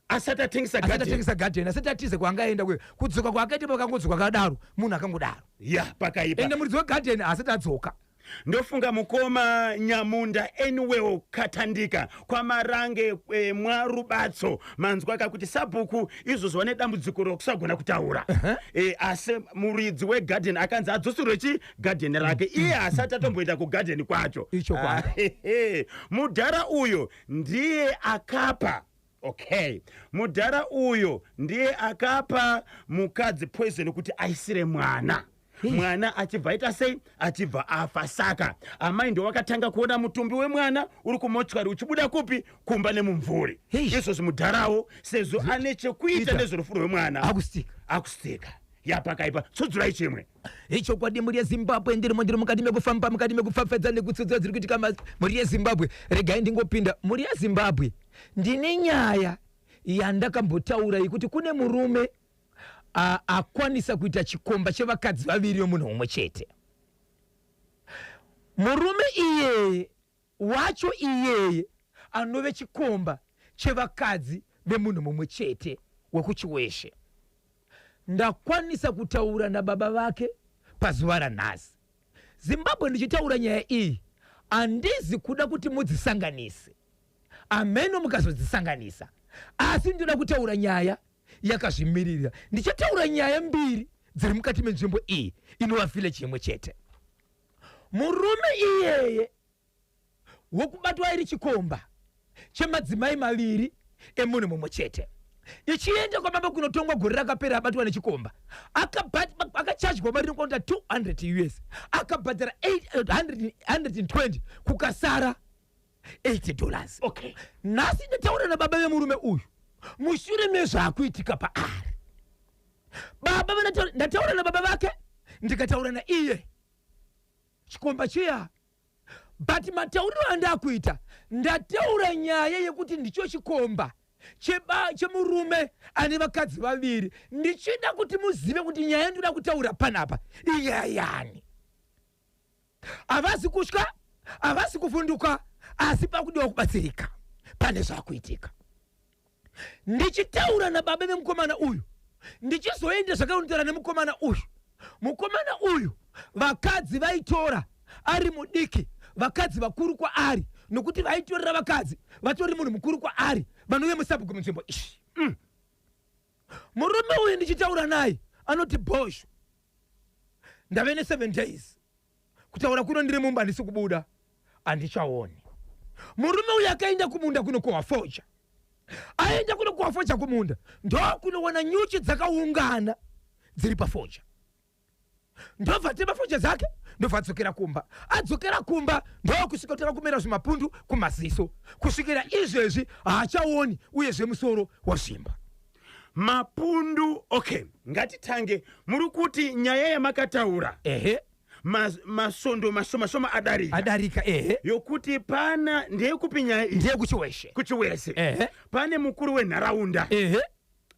asati atengesa asati garden. atengesa gadheni, asati atize kwaangaenda, kudzoka kwaakaita, pakangodzoka akadaro, munhu akangodaro. Ya, pakaipa. Ende muridzi wegadheni asati adzoka. Ndofunga mukoma Nyamunda Anywell Katandika kwaMarange, Mwarubatso, manzwa kakuti sabhuku izvozvo vane dambudziko rokusagona kutaura, asi muridzi wegadheni akanzi adzoserwe chi gadheni rake, iye asati atomboenda kugadheni kwacho. Ichokwadi. Ah, hehe. Mudhara uyo ndiye akapa, okay, mudhara uyo ndiye akapa mukadzi poison kuti aisire mwana. Mwana achibva aita sei? Achibva afa. Saka amai ndo vakatanga kuona mutumbi wemwana uri kumochwari uchibuda kupi? Kumba nemumvuri. Hey. Izvozvi mudharawo, sezvo ane chekuita Ita. nezverufu rwemwana, Akustika. akustika. Yapakaipa. Tsudzurai chimwe. Ichokwadi, mhuri yeZimbabwe, ndirimo, ndiri mukati mekufamba, mukati mekupfapfadza nekutsudzura dziri kuitika mhuri yeZimbabwe. Regai ndingopinda. Mhuri yeZimbabwe, ndine nyaya yandakambotaura yekuti kune murume akwanisa kuita chikomba chevakadzi vaviri vemunhu mumwe chete. Murume iyeye wacho, iyeye anove chikomba chevakadzi vemunhu mumwe chete wekuChiweshe, ndakwanisa kutaura nababa vake pazuva ranhasi. Zimbabwe, ndichitaura nyaya iyi, handizi kuda kuti mudzisanganise, ameno mukazodzisanganisa, asi ndinoda kutaura nyaya yakazvimirira. Ndichataura nyaya mbiri dziri mukati menzvimbo iyi inova village imwe chete. Murume iyeye wokubatwa iri chikomba chemadzimai maviri emunhu mumwe chete, ichienda kwababa kunotongwa gore rakapera, abatwa nechikomba, akachajwa mari inokwana 200 US, akabhadhara 120, kukasara $80. Nhasi ndataura nababa vemurume uyu mushure mezvaakuitika paari. Baba ndataura nababa vake, ndikataura naiye chikomba chiya, but matauriro andakuita, ndataura nyaya yekuti ndicho chikomba chemurume ane vakadzi vaviri, ndichida kuti muzive kuti nyaya ndinoda kutaura panapa inyaya yani. Havasi kutya, havasi kuvhunduka, asi pakudiwa kubatsirika pane zvakuitika. Ndichitaura nababa vemukomana uyu, ndichizoenda zvakanotaura nemukomana uyu. Mukomana uyu vakadzi vaitora ari mudiki, vakadzi vakuru kwaari, nokuti vaitorera vakadzi vatori munhu mukuru kwaari, vanouye musabhuku munzvimbo iyi. Murume uyu ndichitaura naye anoti, "Bhosho, ndave ne7 days kutaura kuno ndiri mumba, handisi kubuda, handichaoni." Murume uyu akaenda kumunda kunokohwa foja. Aenda kunokohwa foja kumunda, ndokunowana nyuchi dzakaungana dziri pafoja. Ndobva tema foja dzake, ndobva adzokera kumba. Adzokera kumba, ndokusvika kutanga kumera zvimapundu kumaziso. Kusvikira izvezvi haachaoni, uyezve musoro wazvimba. Mapundu, okay. Ngatitange, muri kuti nyaya yamakataura Ehe. Masondo mashoma shoma adarika, Adarika, ehe. yokuti pana, ndeyekupi nyaya iyi? NdeyekuChiweshe. KuChiwese. Ehe. Pane mukuru wenharaunda Ehe.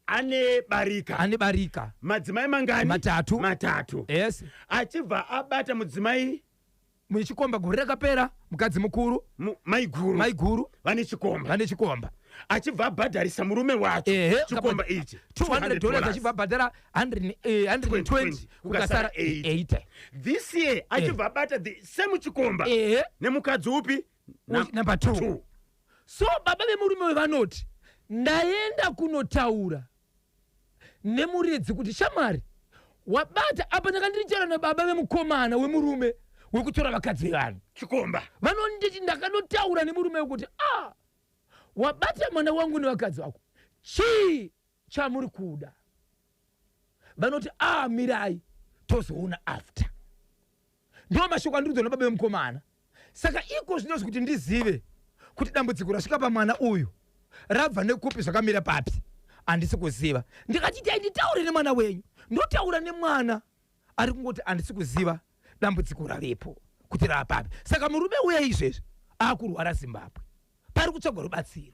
ane barika. Ane barika. Madzimai mangani? Matatu. Matatu. Yes. Achibva abata mudzimai Muchikomba gore rakapera, mukadzi mukuru. Maiguru. Maiguru. Vane chikomba. Vane chikomba. Achibva abhadharisa murume wacho chikomba ichi $200, achibva abhadhara 100, 120, kukasara 80. This year achibva abata the same chikomba nemukadzi upi? Number two. Two. So baba vemurume uyu vanoti, "Ndaenda kunotaura nemuridzi kuti, shamwari, wabata apa." Ndakandirichera nababa vemukomana wemurume wekutora vakadzi vevanhu. Chikomba. Vanonditi, "Ndakanotaura nemurume wekuti, a wabata mwana wangu nevakadzi vako, chii chamuri kuda?" Vanoti, "A, mirai tozoona after." Ndo mashoko andiriudzwa nababa vemukomana. Saka iko zvinozvi kuti ndizive kuti dambudziko rasvika pamwana uyu rabva nekupi, zvakamira papi, handisi kuziva. Ndikati, "Tai nditaure nemwana wenyu." Ndotaura nemwana, ari kungoti, "Handisi kuziva dambudziko ravepo kuti raapapi." Saka murume uya izvezvi akurwara. Zimbabwe, pane Pari kutsvagwa rubatsiro.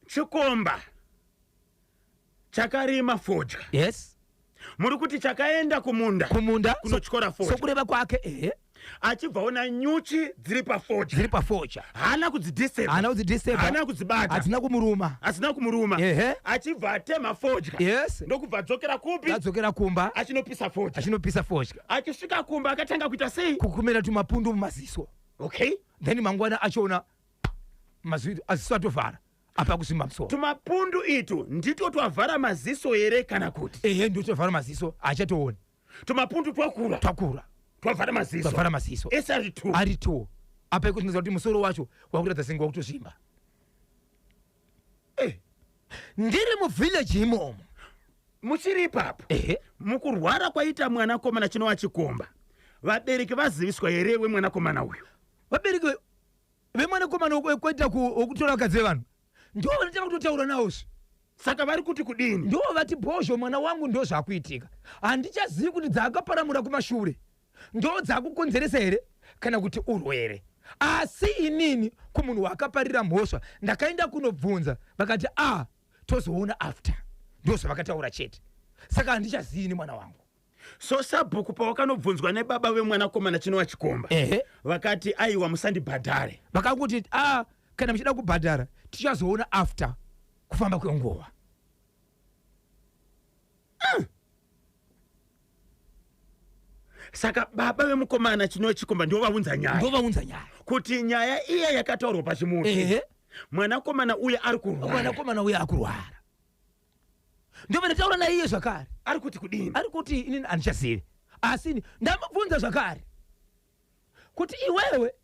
Chikomba chakarima fodya. Yes. Muri kuti chakaenda kumunda. Kumunda kunotyora fodya. Sokureva kwake ehe. Achibva ona nyuchi dziri pafodya. Dziri pafodya. Haana kudzidisturb. Haana kudzidisturb. Haana kudzibata. Hadzina kumuruma. Hadzina kumuruma. Ehe. Achibva atema fodya. Yes. Ndokubva adzokera kupi? Adzokera kumba. Achinopisa fodya. Achinopisa fodya. Achisvika kumba akatanga kuita sei? Kukumera tumapundu mumaziso. Okay. Then mangwana achiona maziso atovhara apa kuzvimba musoro. Tumapundu itu nditwo twavhara maziso here kana kuti? Ehe, nditwo twavhara maziso, haachatooni. Tumapundu twakura. Twakura. Twavhara maziso. Twavhara maziso. Ese ari two. Ari two. Apa iko tinoziva kuti musoro wacho wakuratidza senge wakutozvimba. Eh. Ndiri muvillage imomo. Muchiri ipapo. Ehe. Mukurwara kwaita mwanakomana chinova chikomba. Vabereki vaziviswa here wemwanakomana uyu? Vabereki vemwanakomana wekuita wekutora vakadzi vevanhu ndivo vanotanga kutotaura nawozve. Saka vari kuti kudini? Ndivo vati bhozho mwana wangu ndo zvakuitika. Handichazivi kuti dzaakaparamura kumashure ndo dzakukonzeresa here kana kuti urwere. Asi inini kumunhu waakaparira mhosva ndakaenda kunobvunza vakati a tozoona after. Ndo zvavakataura chete. Saka handichazivi ini mwana wangu. So sabhuku pawakanobvunzwa nebaba vemwanakomana chinova chikomba. Ehe. Vakati aiwa musandibhadhare. Vakangoti a kana muchida kubhadhara tichazoona after kufamba kwenguva. Saka baba vemukomana chinova chikomba ndivo vaunza nyaya. Ndivo vaunza nyaya. Kuti nyaya iya yakataurwa pachimuti. Ehe. Mwanakomana uya ari kurwara. Mwanakomana uya akurwara. Ndivo ndataura naye iye zvakare. Ari kuti kudini? Ari kuti inini handichazivi. Asi ndamubvunza zvakare kuti iwewe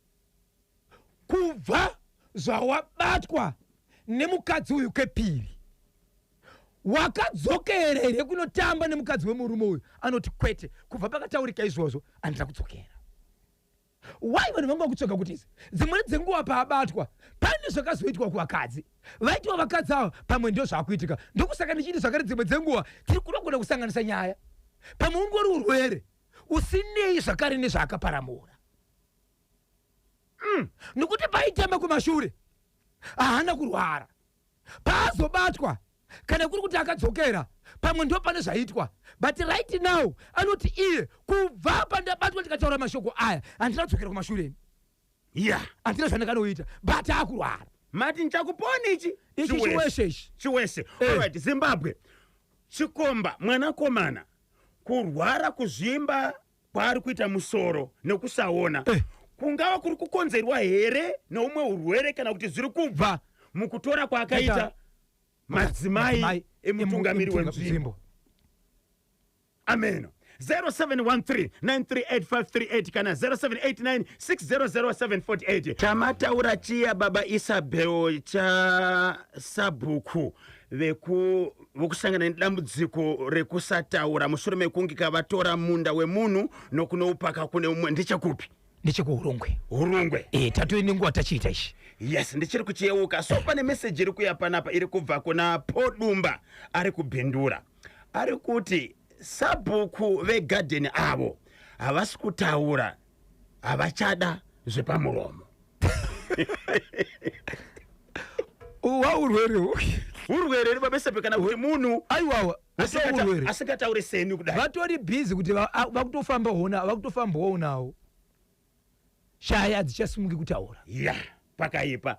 kubva zvawabatwa nemukadzi uyu kepiri wakadzokera here kunotamba nemukadzi wemurume uyu? Anoti kwete, kubva pakataurika izvozvo handina kudzokera. Why vanhu vanga vakutsvaga kuti izvi dzimweni dzenguva paabatwa pane zvakazoitwa kuvakadzi vaitwa vakadzi ava pamwe ndo zvakuitika. Ndokusaka ndichiti zvakare dzimwe dzenguva tiri kunogona kusanganisa nyaya, pamwe ungori urwere usinei zvakare nezvaakaparamura. Nokuti paitamba kumashure haana kurwara, paazobatwa kana kuri kuti akadzokera pamwe ndo pane zvaitwa. But right now anoti iye kubva pandabatwa ndikataura mashoko aya handina kudzokera kumashure. Yeah. Handina zvandakanoita but akurwara. Mati ndichakuponi ichi? Ichi chiweshe ichi. Chiweshe. All right, Zimbabwe. Chikomba mwanakomana kurwara kuzvimba kwaari kuita musoro nekusaona kungava kuri kukonzerwa here neumwe urwere kana kuti zviri kubva mukutora kwaakaita madzimai emutungamiri wenzvimbo. Amen. 0713938538 kana 0789600748. Chamataura chiya baba Isabel cha sabhuku vokusangana nedambudziko rekusataura mushure mekunge kavatora munda wemunhu nokunoupaka kune umwe ndechekupi? NdechekuHurungwe. Hurungwe. Tatove nenguva tachiita ichi. Yes, ndichiri kuchiyeuka. So pane message iri kuya panapa iri kubva kuna Podumba ari kubhindura. Ari kuti sabhuku vegadheni avo havasi kutaura, havachada zvepamuromo. Waurwere urwere ri babesepe kana kuti munhu aiwawa asingatauri seni kudai. Vatori busy kuti vakutofamba hona, vakutofambawo nawo. Shaya hadzichasimuki kutaura. Ya, pakaipa.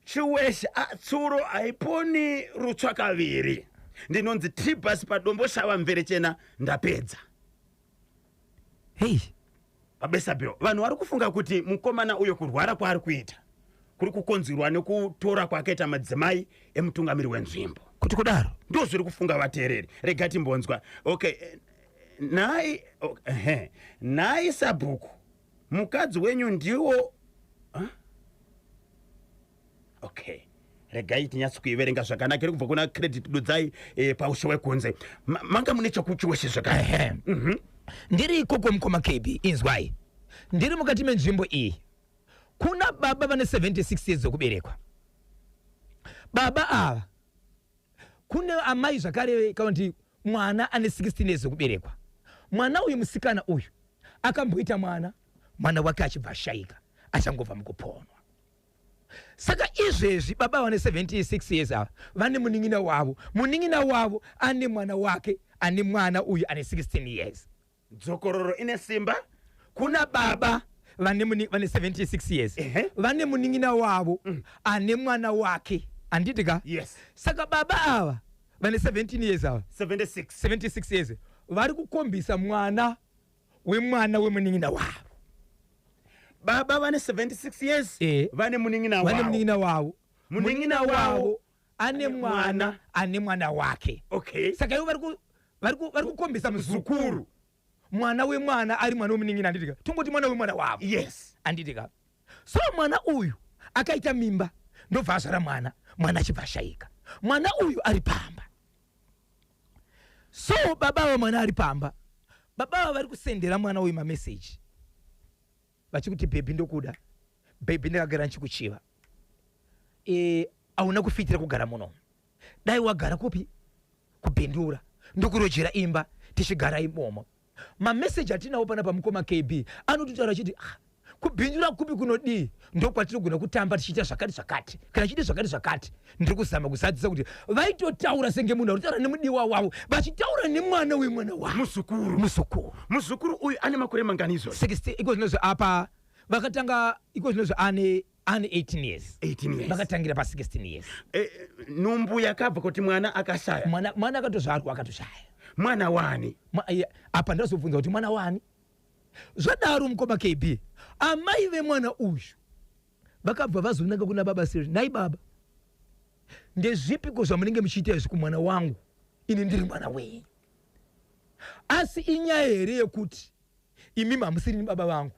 Chiweshe tsuro haiponi rutsva kaviri. Ndinonzi Tibas padombo shava mvere chena ndapedza. Hey. Babesabel, vanhu vari kufunga kuti mukomana uyo kurwara kwaari kuita kuri kukonzerwa nekutora kwakaita madzimai emutungamiri wenzvimbo. Kuti kudaro? Ndizvo zviri kufunga vateereri. Rega timbonzwa. Okay, nhai, okay, nhai sabhuku, mukadzi wenyu ndiwo. Okay. Regai tinyatso kuiverenga zvakanaka. Iri kubva kuna Credit Dudzai paushe wekunze. Manga mune chekuchiweshe zvakare. Ndiri ikoko mukoma KB, inzwai. Ndiri mukati menzvimbo iyi. Kuna baba vane 76 years dzokuberekwa. Baba ava kune amai zvakare kana kuti mwana ane 16 years dzokuberekwa. Mwana uyu musikana uyu akamboita mwana, mwana wake achibva ashaika achangobva mukuponwa. Saka izvezvi baba vane 76 years ava vane munin'ina wavo, munin'ina wavo ane mwana wake, ane mwana uyu ane 16 years. Dzokororo ine simba. Kuna baba vane 76 years, vane munin'ina wavo ane mwana wake, handiti ka? Yes. Saka baba ava vane 17 years ava, 76, 76 years, vari kukombisa mwana wemwana wemunin'ina wavo. Baba vane 76 years, vane munin'ina vane wavo. Munin'ina wavo. Munin'ina wavo ane mwana, ane mwana wake. Saka ivo vari kukombisa muzukuru, mwana wemwana ari mwana wemunin'ina, handiti ka? Tongoti mwana wemwana wavo. Yes. Handiti ka? So mwana uyu akaita mimba, ndobva azvara mwana, mwana achibva ashayika. Mwana uyu ari pamba. So baba va mwana ari pamba, baba ava vari kusendera mwana uyu mameseji vachikuti, "Baby, ndokuda. Baby, ndakagara ndichikuchiva. Hauna kufitira kugara muno. Dai wagara kupi? Kubhindura, ndokurojera imba tichigara imomo." Mameseji atinawo pana pamukoma KB anototaura achiti, "Ah, kubhindura kupi kunodii? Ndokwatinogona kutamba tichiita zvakati zvakati, kana chiite zvakati zvakati." Ndiri kuzama kuzadzisa kuti vaitotaura senge munhu ari kutaura nemudiwa wavo, vachitaura nemwana wemwana wavo. Muzukuru. Muzukuru. Muzukuru uyu ane makore mangani izvozvo? 60 iko zvinozvo. Apa vakatanga iko zvinozvo ane 18 years. 18 years. Vakatangira pa16 years. Nhumbu yakabva kuti mwana akashaya? Mwana akatozvarwa akatoshaya. Mwana wani? Apa ndazobvunza kuti mwana wani. Zvadaro, mukoma KB, amai vemwana uyu vakabva vazonanga kuna baba seri, "Nai baba, ndezvipiko zvamunenge muchiita izvi kumwana wangu? Ini ndiri mwana wenyu, asi inyaya here yekuti imimi hamusiri baba vangu?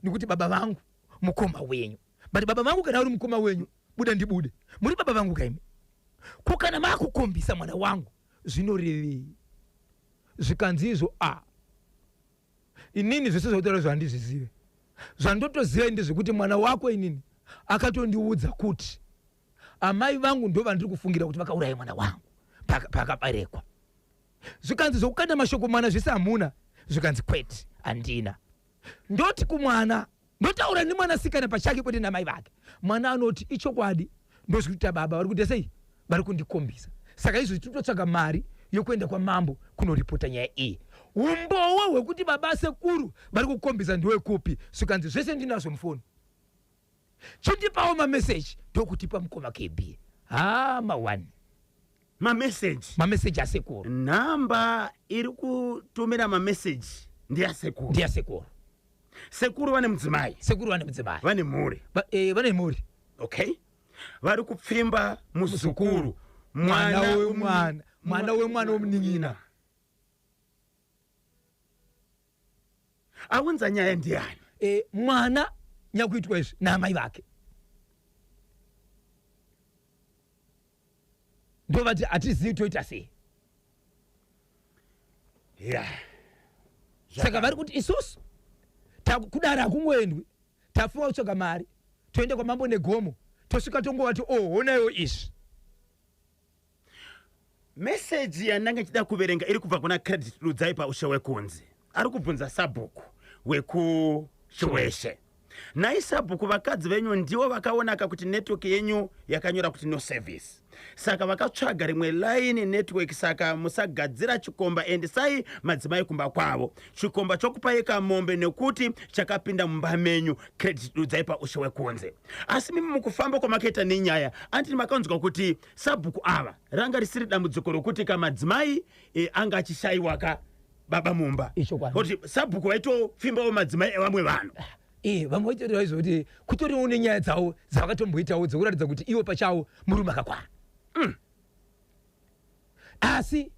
Nekuti baba vangu mukoma wenyu. But baba vangu kana uri mukoma wenyu, buda ndibude, muri baba vangu kaimi. Ko kana maakukombisa mwana wangu, zvinorevei?" Zvikanzi izvo, "A, inini zvese zvautaura izvo handizvizive. Zvandotoziva ndezvekuti mwana wako inini akatondiudza kuti amai vangu ndo vandiri kufungira kuti vakauraya mwana wangu paakaberekwa." Zvikanzi, "Zvokukanda mashoko mwana zvese hamuna?" Zvikanzi, "Kwete, handina. Ndoti kumwana, ndotaura nemwanasikana pachake, kwete namai vake. Mwana anoti ichokwadi, ndozvikuita baba vari kuita sei, vari kundikombisa. Saka izvo tinototsvaga mari yokuenda kwamambo kunoripota nyaya iyi. Umbowo hwekuti baba sekuru vari kukombisa ndewekupi?" Zvikanzi, "Zvese ndinazvo mufoni, chindipawo mameseji." Ndokutipa, mukoma KB, ha, ma1. Mameseji? Mameseji asekuru. Nhamba iri kutumira mameseji ndeyasekuru? Ndeyasekuru. Sekuru vane mudzimai? Sekuru vane mudzimai. Vane mhuri? Vane mhuri. Okay, vari kupfimba muzukuru? Mwana wemwana, mwana wemwana womunin'ina. Aunza nyaya ndiani? Mwana nyakuitwa izvi naamai vake, ndovati hatizivi toita sei. Saka vari kuti isusu kudare hakungoendwi. Tafunga kutsvaga mari, toenda kwamambo Negomo, tosvika tongovati, "Oh, honaiwo izvi." Meseji yandanga nchida kuverenga iri kubva kuna Credit Ludzai paushe wekunzi. Ari kubvunza sabhuku wekuChiweshe, "Nhai sabhuku, vakadzi venyu ndivo vakaonaka kuti network yenyu yakanyora kuti no service, saka vakatsvaga rimwe line network. Saka musagadzira chikomba, endesai madzimai kumba kwavo. Chikomba chokupai kamombe nekuti chakapinda mumba menyu." Credit Ludzai paushe wekunze. Asi mimi mukufamba kwamakaita nenyaya, andini makanzwa kuti sabhuku ava ranga risiri dambudziko rokuti kamadzimai anga achishayiwa ka baba mumba? Ichokwadi. Kuti sabhuku vaitopfimbawo madzimai evamwe vanhu? Vamwe vaitotaura izvo kuti kutoriwo nenyaya dzavo dzavakatomboitawo dzekuratidza kuti ivo pachavo murume akakwana. Asi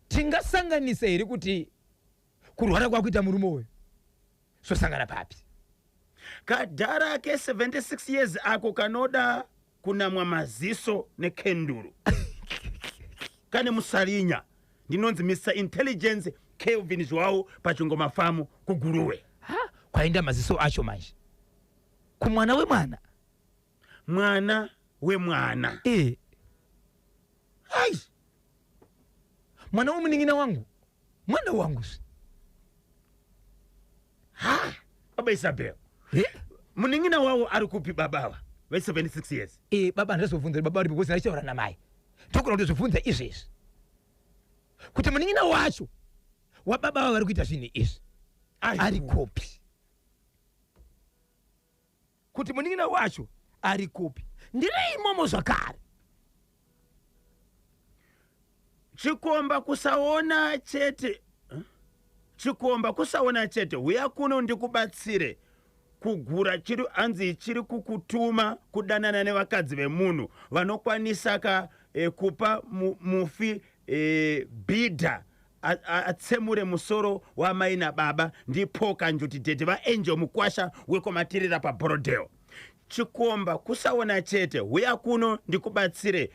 tingasanganisa here kuti kurwara kwakuita murume uyu zvosangana papi? Kadhara ke76 years ako kanoda kunamwa maziso nekenduru, kane musarinya. Ndinonzi Mr Intelligence Kelvin Zwawo pachingoma famu kuGuruwe. Ha, kwaenda maziso acho manje kumwana wemwana. Mwana wemwana. Ai. Mwana wemunin'ina wangu, mwana wangu zve. Ha, baba Isabel. Eh? Munin'ina wavo ari kupi babava? Ve 76 years. E, baba handazobvunza baba varipo because ndachitaura namai. Ndogona kutozvibvunza izvezvi kuti munin'ina wacho wababa ava vari kuita zvinhu izvi ari kupi, kuti munin'ina wacho ari kupi. Ndiri imomo zvakare. Chikomba kusaona chete, chikomba kusaona chete. Huya kuno ndikubatsire kugura chiri anzi chiri kukutuma kudanana nevakadzi vemunhu vanokwanisa ka kupa mufi bhidha atsemure musoro wamai nababa. Ndipoka njuti dhedhe vaAngel Mukwasha wekwamatirira paBorodale. Chikomba kusaona chete, huya kuno ndikubatsire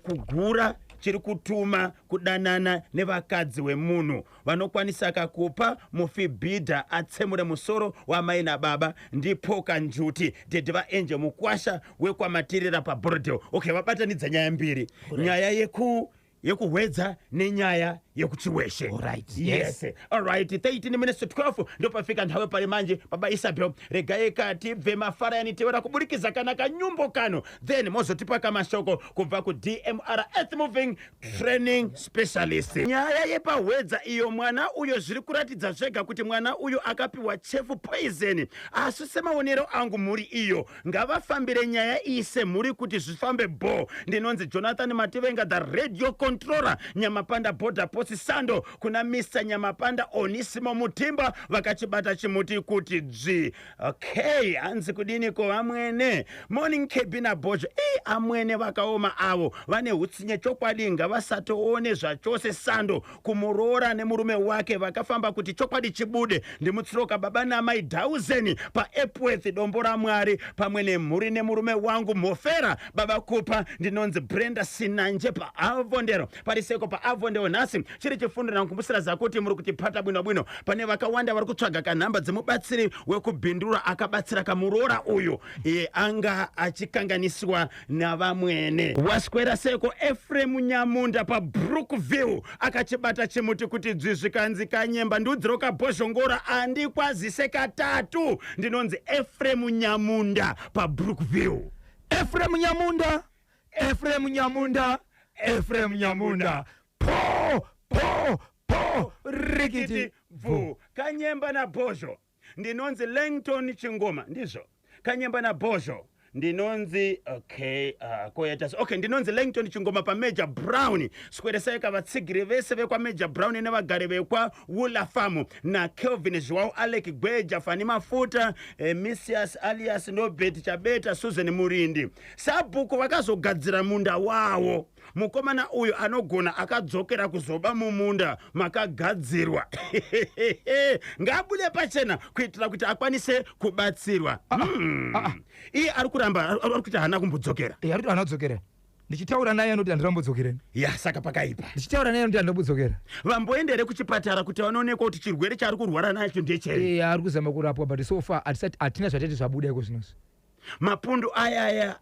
kugura chiri kutuma kudanana nevakadzi wemunhu vanokwanisa kakupa mufi bhidha atsemure musoro wamai nababa. Ndipoka njuti dhedhe vaAngel Mukwasha wekwamatirira paBorodale. Okay, vabatanidza nyaya mbiri, nyaya yekuHwedza nenyaya yekuChiweshe. Alright, yes. Yes. Alright, 13 minutes to 12 ndopafika nthawe pali manje. Baba Isabel, regai katibve mafarayani tewera kuburikiza kana kanyumbo kano, then mozotipa kamashoko kubva kuDMR Earth Moving Training Specialist. Nyaya yepaHwedza iyo, mwana uyo zviri kuratidza zvega kuti mwana uyu akapiwa chefu, poison. Asi semaonero angu, mhuri iyo ngavafambire nyaya iyi semhuri kuti zvifambe bo. Ndinonzi Jonathan Mativenga, the radio controller, Nyamapanda border post. Sando kuna Mr Nyamapanda Onisimo Mutimba, vakachibata chimuti kuti dzvi. Okay, hanzi kudini ko vamwene? Morning Kebina Bojo. I amwene vakaoma avo, vane utsinye chokwadi, ngavasatoone zvachose. Sando kumuroora nemurume wake vakafamba kuti chokwadi chibude. Ndimutsiroka baba namai Dhauzeni paEpworth, Dombo raMwari, pamwe nemhuri nemurume wangu Mhofera baba Kupa. Ndinonzi Brenda Sinanje paAvondero pariseko paAvondero. Nhasi chiri chifundira nkumbusira kuti muri kutipata bwino bwino. Pane vakawanda vari kutsvaga kanhamba dzemubatsiri wekubhindura akabatsira kamuroora uyu iye anga achikanganiswa navamwene. Waswera seko? Efremu Nyamunda paBrookville akachibata chimuti kuti dzvi. Zvikanzi kanyemba ndiudziro kabhozhongora andikwazise katatu. Ndinonzi Efremu Nyamunda paBrookville. Efrem Nyamunda, Efrem Nyamunda, Efrem Nyamunda, po po po rikiti. Bvu kanyemba nabhozho. Ndinonzi Langton Chingoma. Ndizvo, kanyemba nabhozho. Ndinonzi, okay, koyaita, okay, ndinonzi Langton Chingoma paMajor Brown. Sweresai kavatsigiri vese vekwaMajor Brown nevagari vekwa Wula Farm naKelvin Zhuwao, Alec Gweja, Fani Mafuta, Misias alias Nobet Chabeta, Susan Murindi. Sabhuku vakazogadzira munda wawo. Mukomana uyu anogona akadzokera kuzoba mumunda makagadzirwa. Ngaabude pachena kuitira kuti akwanise kubatsirwa. Iye ari kuramba, ari kuti haana kumbodzokera. Eh, ari kuti anadzokera. Ndichitaura naye anoti handirambodzokera. Ya, saka pakaipa. Ndichitaura naye anoti handambodzokera. Vamboendere kuchipatara kuti vanoonekwa kuti chirwere chaari kurwara nacho ndechei? Eh, ari kuzama kurapwa, but so far hatisati, hatina zvatati zvabuda iko zvinozvi. Mapundu ayaya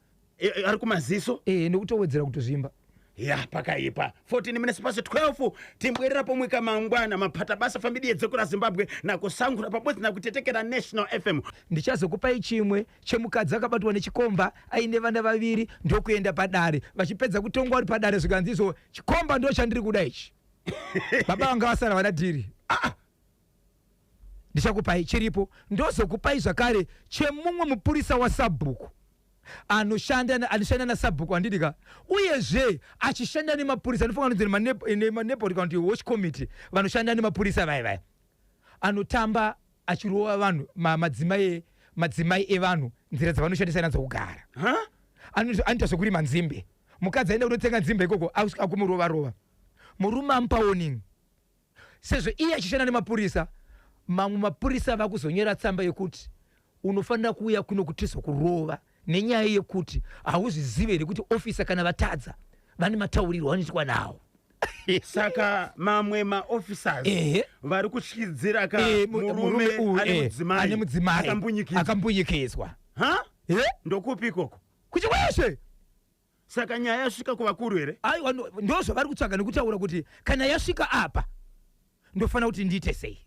ari kumaziso. Eh, nekutowedzera kutozvimba. Ya, pakaipa. 14 minutes past 12, timbwerera pomwe kamangwana. Mapata basa famili yedzekura Zimbabwe nakusangura pabodzi nakutetekera National FM. Ndichazokupai chimwe chemukadzi akabatwa nechikomba aine vana vaviri, ndokuenda padare. Vachipedza kutongwa vari padare, zvikanzi izvo chikomba ndo chandiri kuda ichi, baba vanga vasara vana dhiri. Ah! Ndichakupai chiripo. Ndozokupai zvakare chemumwe mupurisa wasabhuku anoshanda nasabhuku, handidi ka, uyezve achishanda nemapurisa. Anofanira kunzi nemanepo kana kuti watch committee vanoshanda nemapurisa vaya vaya, anotamba achirova vanhu, madzimai evanhu, nzira dzavanoshandisa nadzo kugara. Ha? Anoita zvekurima nzimbe. Mukadzi aenda kunotsenga nzimbe ikoko, asvika kumurova rova murume, amupa warning. Sezvo iye achishanda nemapurisa, mamwe mapurisa vakuzonyora tsamba yekuti unofanira kuuya kuno kutizokurova nenyaya yekuti hauzvizivi here kuti ofisa kana vatadza vane mataurirwo anoitwa nawo. Saka mamwe maofficers vari kutyidzira ka murume uyu, ane mudzimai ane mudzimai akambunyikidzwa. Akambunyikidzwa. Ha? Ndokupi ikoko? KuChiweshe. Saka nyaya yasvika kuvakuru here? Aiwa, ndo zvavari kutsvaga nekutaura kuti kana yasvika apa ndofanira kuti ndiite sei.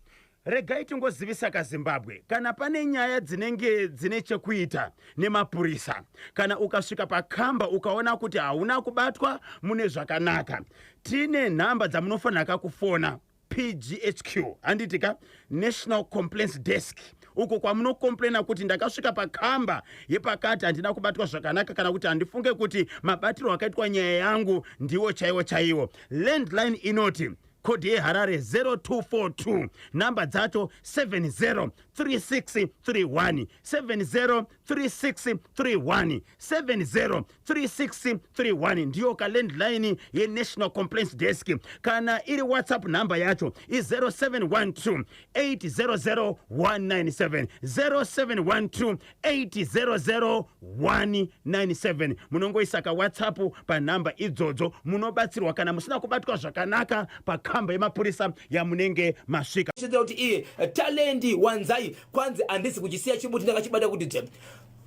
Regai tingozivisa kaZimbabwe, kana pane nyaya dzinenge dzine chekuita nemapurisa, kana ukasvika pakamba ukaona kuti hauna kubatwa mune zvakanaka, tine nhamba dzamunofanira kakufona PGHQ, handiti ka? National Complaints Desk, uko kwamunokomplaina kuti ndakasvika pakamba yepakati handina kubatwa zvakanaka, kana kuti handifunge kuti mabatiro akaitwa nyaya yangu ndiwo chaiwo chaiwo. Landline inoti kodhi yeHarare 0242, nhamba dzacho 703631, 703631, 703631 ndiyo kalandline yeNational Complaints Desk. Kana iri WhatsApp, nhamba yacho i0712 800 197, 0712 800 197. Munongoisa kaWhatsApp panhamba idzodzo, munobatsirwa kana musina kubatwa zvakanaka pakamba yemapurisa yamunenge masvika. Chitira kuti iye Talendi Wanzai kwanzi handisi kuchisiya chimuti ndakachibata kuti dzve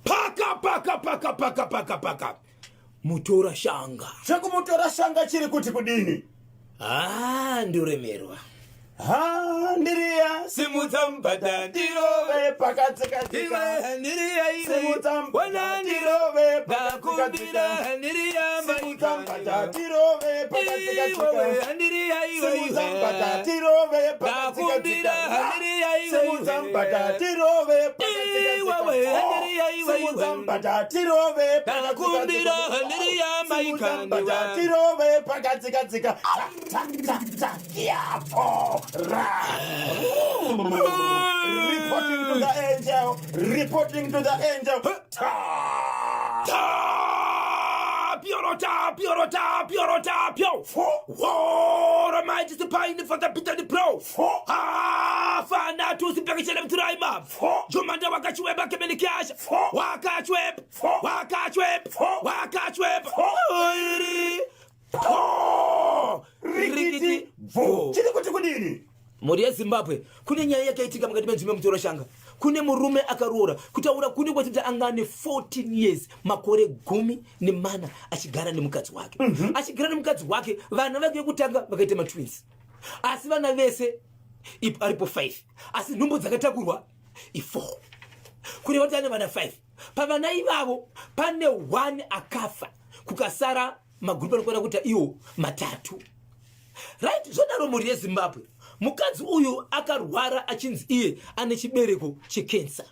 paka paka paka paka paka paka mutora shanga. Chekumutora shanga chiri kuti kudini? Ah, ndoremerwa. Ha, ndiriya. Simudza mubhadha ndirove. Pakatsikatsika. Iwe ndiriya iwe. Simudza mubhadha Wana tirove. Ndakumbira Pakatsikatsika. ndiriya. Simudza mubhadha tirove. Iwewe Pakatsikatsika. ndiriya iwe. Simudza mubhadha tirove. Ndakumbira Pakatsikatsika. ndiriya iwe. Simudza mubhadha tirove. Iwewe ndiriya iwe. Simudza mubhadha tirove. Ndakumbira ndiriya. Simudza mubhadha Maikaniwa. tirove. Pakatsikatsika. Ta ta ta ta yapo ra. Reporting to the angel, reporting to the angel. Ta. Piorota, piorota, piorota, pio. War mighty pine for the bitter pro. Ah, fana tu sipekechele mturaima. Jumanda wakachweba kemelikasha. Wakachweb. Wakachweb. Wakachweb. Oiri. Po. Rikiti bvu. Chiri kuti kudini? Mhuri yeZimbabwe, kune nyaya yakaitika mukati menzvimbo yemutora shanga. Kune murume akaroora. Kutaura kune kwatiti anga ane 14 years, makore 14 achigara nemukadzi wake. Achigara nemukadzi wake, vana vake vekutanga vakaita matwins, asi vana vese aripo 5, asi nhumbu dzakatakurwa i4, kureva kuti ane vana 5. Pavana ivavo pane 1 akafa, kukasara magurupu anokwana kuita iwo matatu, right? Zvodaro, mhuri yeZimbabwe, mukadzi uyu akarwara achinzi iye ane chibereko chekensa.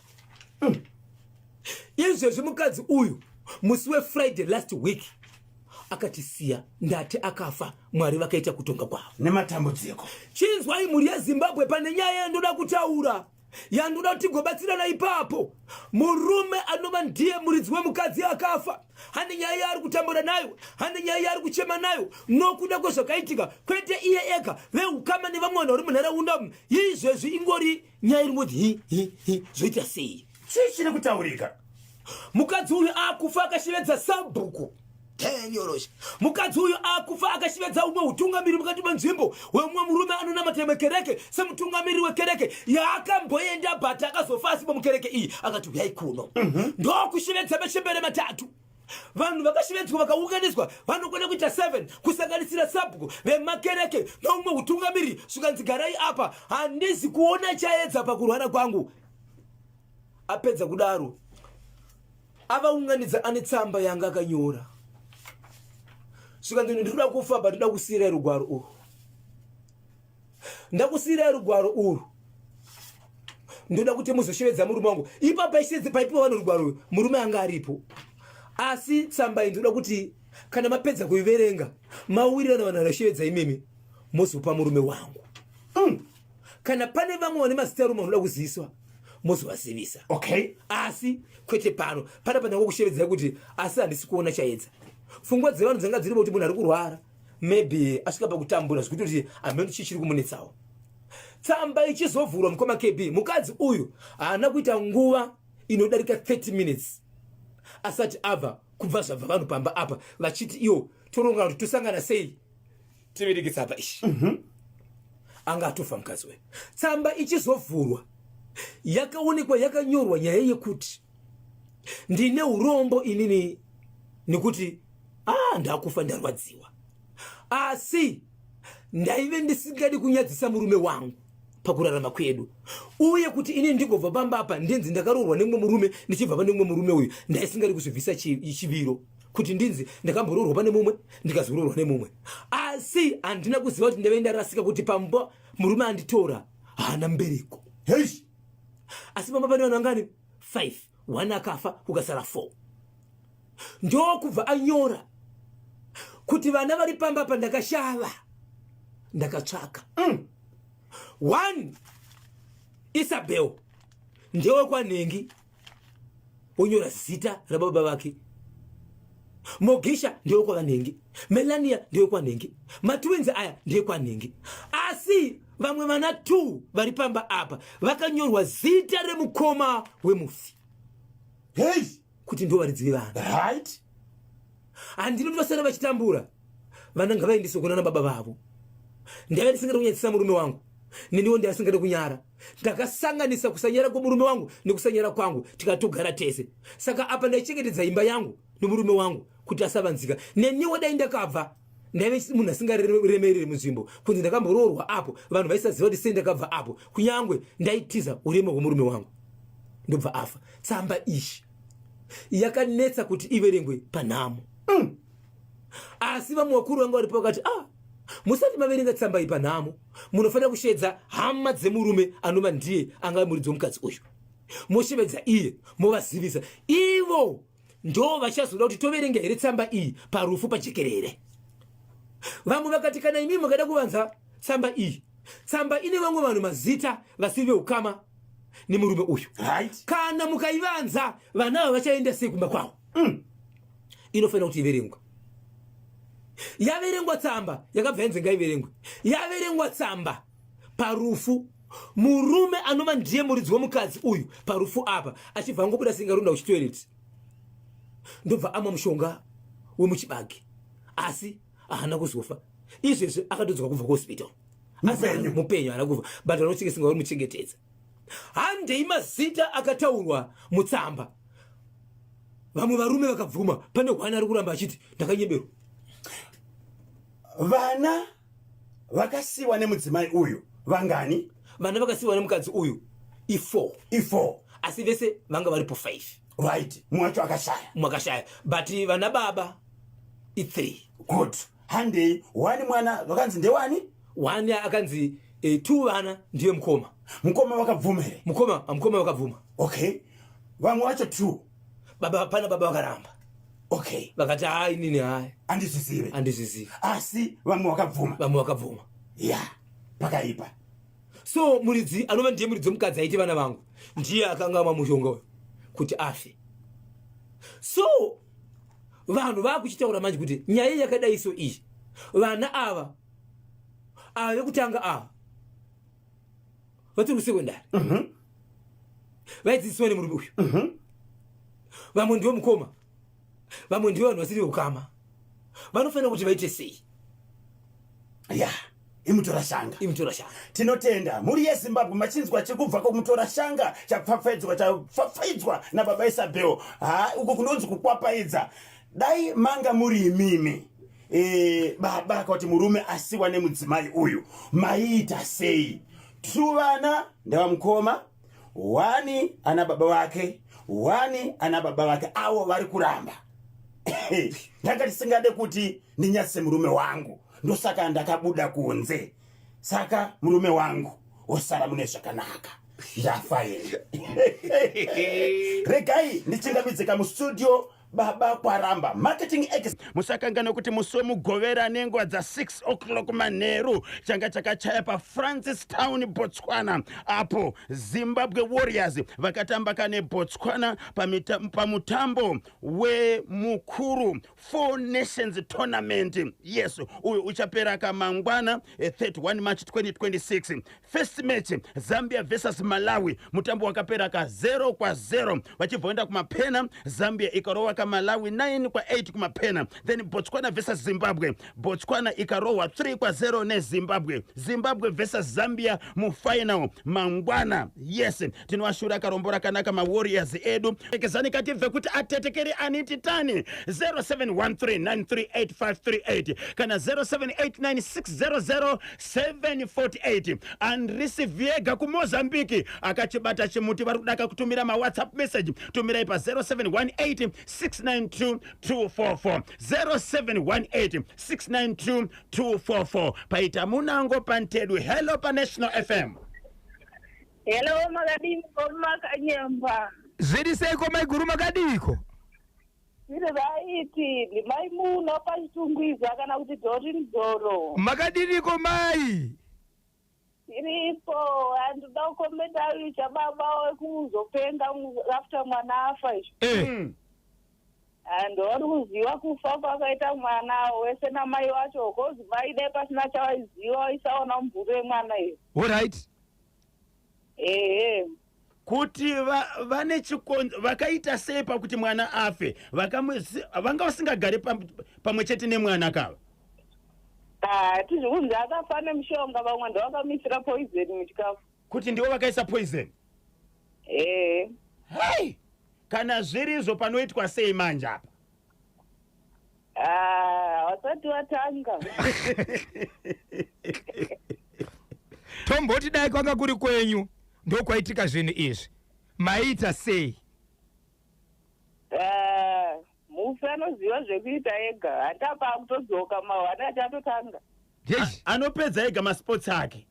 Izvezvi mukadzi uyu musi weFriday last week akatisiya. Ndati akafa, Mwari vakaita kutonga kwavo. Nematambudziko. Chinzwai, mhuri yeZimbabwe, pane nyaya yandoda kutaura, yandoda kuti tigobatsirana ipapo. Murume anova ndiye muridzi wemukadzi akafa hane nyaya yaari kutambura nayo, hane nyaya yaari kuchema nayo nokuda kwezvakaitika. Kwete iye ega, veukama nevamwe vanhu vari munharaunda umu. Izvezvi ingori nyaya iri ngoti hi hi hi, zvoita sei? Chii chiri kutaurika? Mukadzi uyu akufa akashevedza sabhuku Daniel. Mukadzi uyu akufa akashevedza umwe utungamiri mukati menzvimbo wemumwe murume anonamata mukereke, semutungamiriri wekereke yaakamboenda, but akazofa asipo mukereke iyi. Akati uyai kuno. Ndokushevedza machembere matatu. Vanhu vakashevedzwa vakaunganidzwa vanokwana kuita 7, kusanganisira sabhuku vemakereke noumwe utungamiriri. Zvikanzi, "Garai apa, handizi kuona chaedza pakurwara kwangu." Apedza kudaro, avaunganidza, ane tsamba yanga akanyora. Zvikanzi, "Ndinoda kufa, but ndoda kusiyirai rugwaro urwu. Ndakusiyirai rugwaro urwu, ndoda kuti muzoshevedza murume wangu." Ipapo paipiwa vanhu rugwaro urwu, murume anga aripo. "Asi tsamba iyi ndoda kuti kana mapedza kuiverenga, mawirirana vanhu vanoshevedza imimi, mozopa murume wangu. Kana pane vamwe vane mazita arume vanoda kuziviswa, mozovazivisa." Asi kwete pano. Pana pandangokushevedzai kuti asi handisi kuona chaedza. Pfungwa dzevanhu dzanga dziripo kuti munhu ari kurwara, maybe asvika pakutambura zvekuti kuti hameno chii chiri kumunetsawo. Tsamba ichizovhurwa, mukoma KB, mukadzi uyu haana kuita nguva inodarika 30 minutes asati abva kubva zvabva vanhu pamba apa vachiti iwo toronga kuti tosangana sei tivereke tsamba ishi. Anga atofa mukadzi uyu. Tsamba ichizovhurwa, yakaonekwa yakanyorwa nyaya yekuti, "Ndine urombo inini nekuti ah, ndakufa, ndarwadziwa, asi ndaive ndisingadi kunyadzisa murume wangu. Pakurarama kwedu uye kuti ini ndigobva pamba apa ndinzi ndakaroorwa nemumwe murume, ndichibva pane mumwe murume uyu, ndaisingadi kuzvibvisa chiviro kuti ndinzi ndakamboroorwa pane mumwe, ndikazoroorwa nemumwe. Asi handina kuziva kuti ndaive ndarasika, kuti pamba murume anditora haana mbereko. Hei. Asi pamba pane vanhu vangani? 5. One akafa, kukasara 4. Ndokubva anyora kuti vana vari pamba pa ndakashava, ndakatsvaka. One, Isabel, ndewekwanhengi, onyora zita rababa vake. Mogisha ndewekwavanhengi, Melania ndewekwanhengi, matwins aya ndekwanhengi. Asi vamwe vana 2 vari pamba apa vakanyorwa zita remukoma wemufi Hei. kuti ndo varidzi vevana. Handino vasara vachitambura. Vana ngavaendeswe kunana baba vavo. Ndaiva ndisingade kunyadzisa murume wangu, neniwo ndaisingade kunyara. Ndakasanganisa kusanyara kwemurume wangu nekusanyara kwangu, tikatogara tese. Saka apa ndaichengetedza imba yangu nemurume wangu kuti asavanzika. Neniwo dai ndakabva, ndaive munhu asingaremereri munzvimbo kunzi ndakamboroorwa apo, vanhu vaisaziva kuti sei ndakabva apo, kunyangwe ndaitiza urema hwemurume wangu. Ndobva afa. Tsamba iyi yakanetsa kuti iverengwe panhamo. Asi vamwe vakuru vanga varipo vakati, "Ah, musati maverenga tsamba iyi panhamo, munofanira kushevedza hama dzemurume anova ndiye angave muridzi womukadzi uyu. Moshevedza iye, movazivisa. Ivo ndo vachazoda kuti toverenga here tsamba iyi parufu pajekerere." Vamwe vakati, "Kana imi mukada kuvanza tsamba iyi, tsamba ine vamwe vanhu mazita vasiri veukama nemurume uyu. Kana mukaivanza, vana ava vachaenda sei kumba kwavo? Inofanira kuti iverengwe." Yaverengwa tsamba, yakabva yanzi ngaiverengwe. Yaverengwa tsamba parufu, murume anova ndiye muridzi wemukadzi uyu parufu apa achibva angobuda singarunda kuchitoilet, ndobva amwa mushonga wemuchibage, asi haana kuzofa. Izvezvi akatodzoka kubva kuhospital. Mupenyu. Mupenyu, haana kufa, but vanochekesinga vari muchengetedza. Handei mazita akataurwa mutsamba. Vamwe varume vakabvuma, pane hwana ari kuramba achiti ndakanyeberwa. Vana vakasiwa nemudzimai uyu vangani? Vana vakasiwa nemukadzi uyu i4. I4. Asi vese vanga varipo 5. Right, mumwe wacho akashaya. Mwakashaya, but vana baba i3. Good. Handei, one mwana vakanzi ndewani? One akanzi two vana ndiye mukoma. Mukoma vakabvuma here? Mukoma vakabvuma. Okay, vamwe vacho two? Baba, pana baba vakaramba. Vakati, "Hai, inini hai." Handizvizive. Handizvizivi. Asi vamwe vakabvuma. Vamwe vakabvuma. Ya, pakaipa. So muridzi anova ndiye muridzi wemukadzi aiti vana vangu, ndiye akanga amwa mushonga uyu kuti afe. So vanhu vakuchitaura manje kuti nyaya yakadai so iyi, vana ava, ava vekutanga ava vatori kusekondari, vaidzidziswa nemurume uyu. Vamwe ndivo mukoma, vamwe ndivo vanhu vasiri veukama. Vanofanira kuti vaite sei? Ya, imutora shanga. Imutora shanga. Tinotenda mhuri yeZimbabwe, machinzwa chekubva kumutora shanga chapfapfaidzwa, chapfapfaidzwa nababa Isabel. Ha, uko kunonzi kukwapaidza. Dai manga muri imimi, baba kuti murume asiwa nemudzimai uyu, maiita sei? Two vana ndevamukoma, one ana baba vake, one ana baba vake avo vari kuramba. "Ndanga ndisingade kuti ndinyatse murume wangu, ndosaka ndakabuda kunze. Saka murume wangu osara mune zvakanaka, ndafa ini." Regai ndichingamidze mustudio baba Kwaramba, marketing ex. Musakanganwe kuti musi weMugovera nenguva dza6 o'clock manheru changa chakachaya paFrancis Town, Botswana, apo Zimbabwe Warriors vakatamba kane Botswana pamutambo wemukuru Four Nations Tournament. Yes, uyu uchapera kamangwana, 31 March 2026. First match, Zambia versus Malawi, mutambo wakapera ka 0 kwa 0. Vachibva kuenda kumapena, Zambia ikarova. yakanaka Malawi 9 kwa8 kumapena. Then Botswana versus Zimbabwe, Botswana ikarohwa 3 kwa0 neZimbabwe. Zimbabwe versus Zambia mufinal mangwana. Yes, tinovashura karombo rakanaka mawarriors edu. Ekezani katibve kuti atetekeri aniti tani 0713938538 kana 0789600748. Andrisi Viega kuMozambiki akachibata chimuti, vari kudaka kutumira mawhatsapp message, tumirai pa 0718 692 244, 0718 692 244. Paita munango pantedwe. Hello paNational FM. Hello, makadini komakanyemba? Zviri seiko maiguru, makadiko? Zviri right, ndimai muno paChitungwiza kana kuti Dorin Dzoro. Makadiniko mai? Iripo, handida kukomenda icha baba wekuzopenga after mwana afa izvo. Handori kuziva kufa kwakaita mwana wese namai wacho, 'cause mai dai pasina chavaiziva vaisaona mumvuri wemwana iyo. Alright. Ehe. Kuti vane chikonzo vakaita sei pakuti mwana afe? Vanga vasingagari pamwe chete nemwana kava? Hatizvi kunzi akafa nemushonga, vamwe ndovakamisira poison muchikafu. Kuti ndivo vakaisa poison? Ehe. Hei, kana zvirizvo panoitwa sei manje apa? Ah, vasati vatanga. Tomboti dai kwanga kuri kwenyu ndokwaitika zvinhu izvi, maiita sei? Ah, mufi anoziva zvekuita ega, handapa kutodzoka mahwani achatotanga. Yeyi. Anopedza ega masports ake.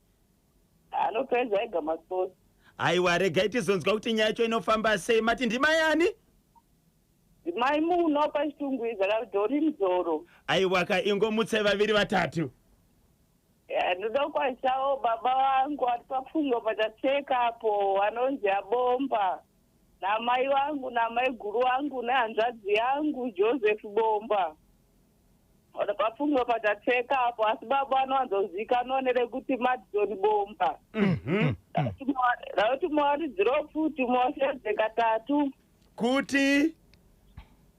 Anopedza ega masports. Aiwa, regai tizonzwa kuti nyaya yacho inofamba sei. Mati ndimayani? Mai muno paChitungwiza kaDhori Mudzoro. Aiwa ka, ingomutsai vaviri vatatu. Ndoda kukwazisawo baba vangu vari papfungo pachatseka apo, anonzi Abomba, namai vangu, namai guru vangu, nehanzvadzi yangu Joseph Bomba vari papfungo pachatseka apo, asi baba vanowanzozikanwa nerekuti Madison Bomba. Rauti mawaridziro futi mawasedze katatu. Kuti?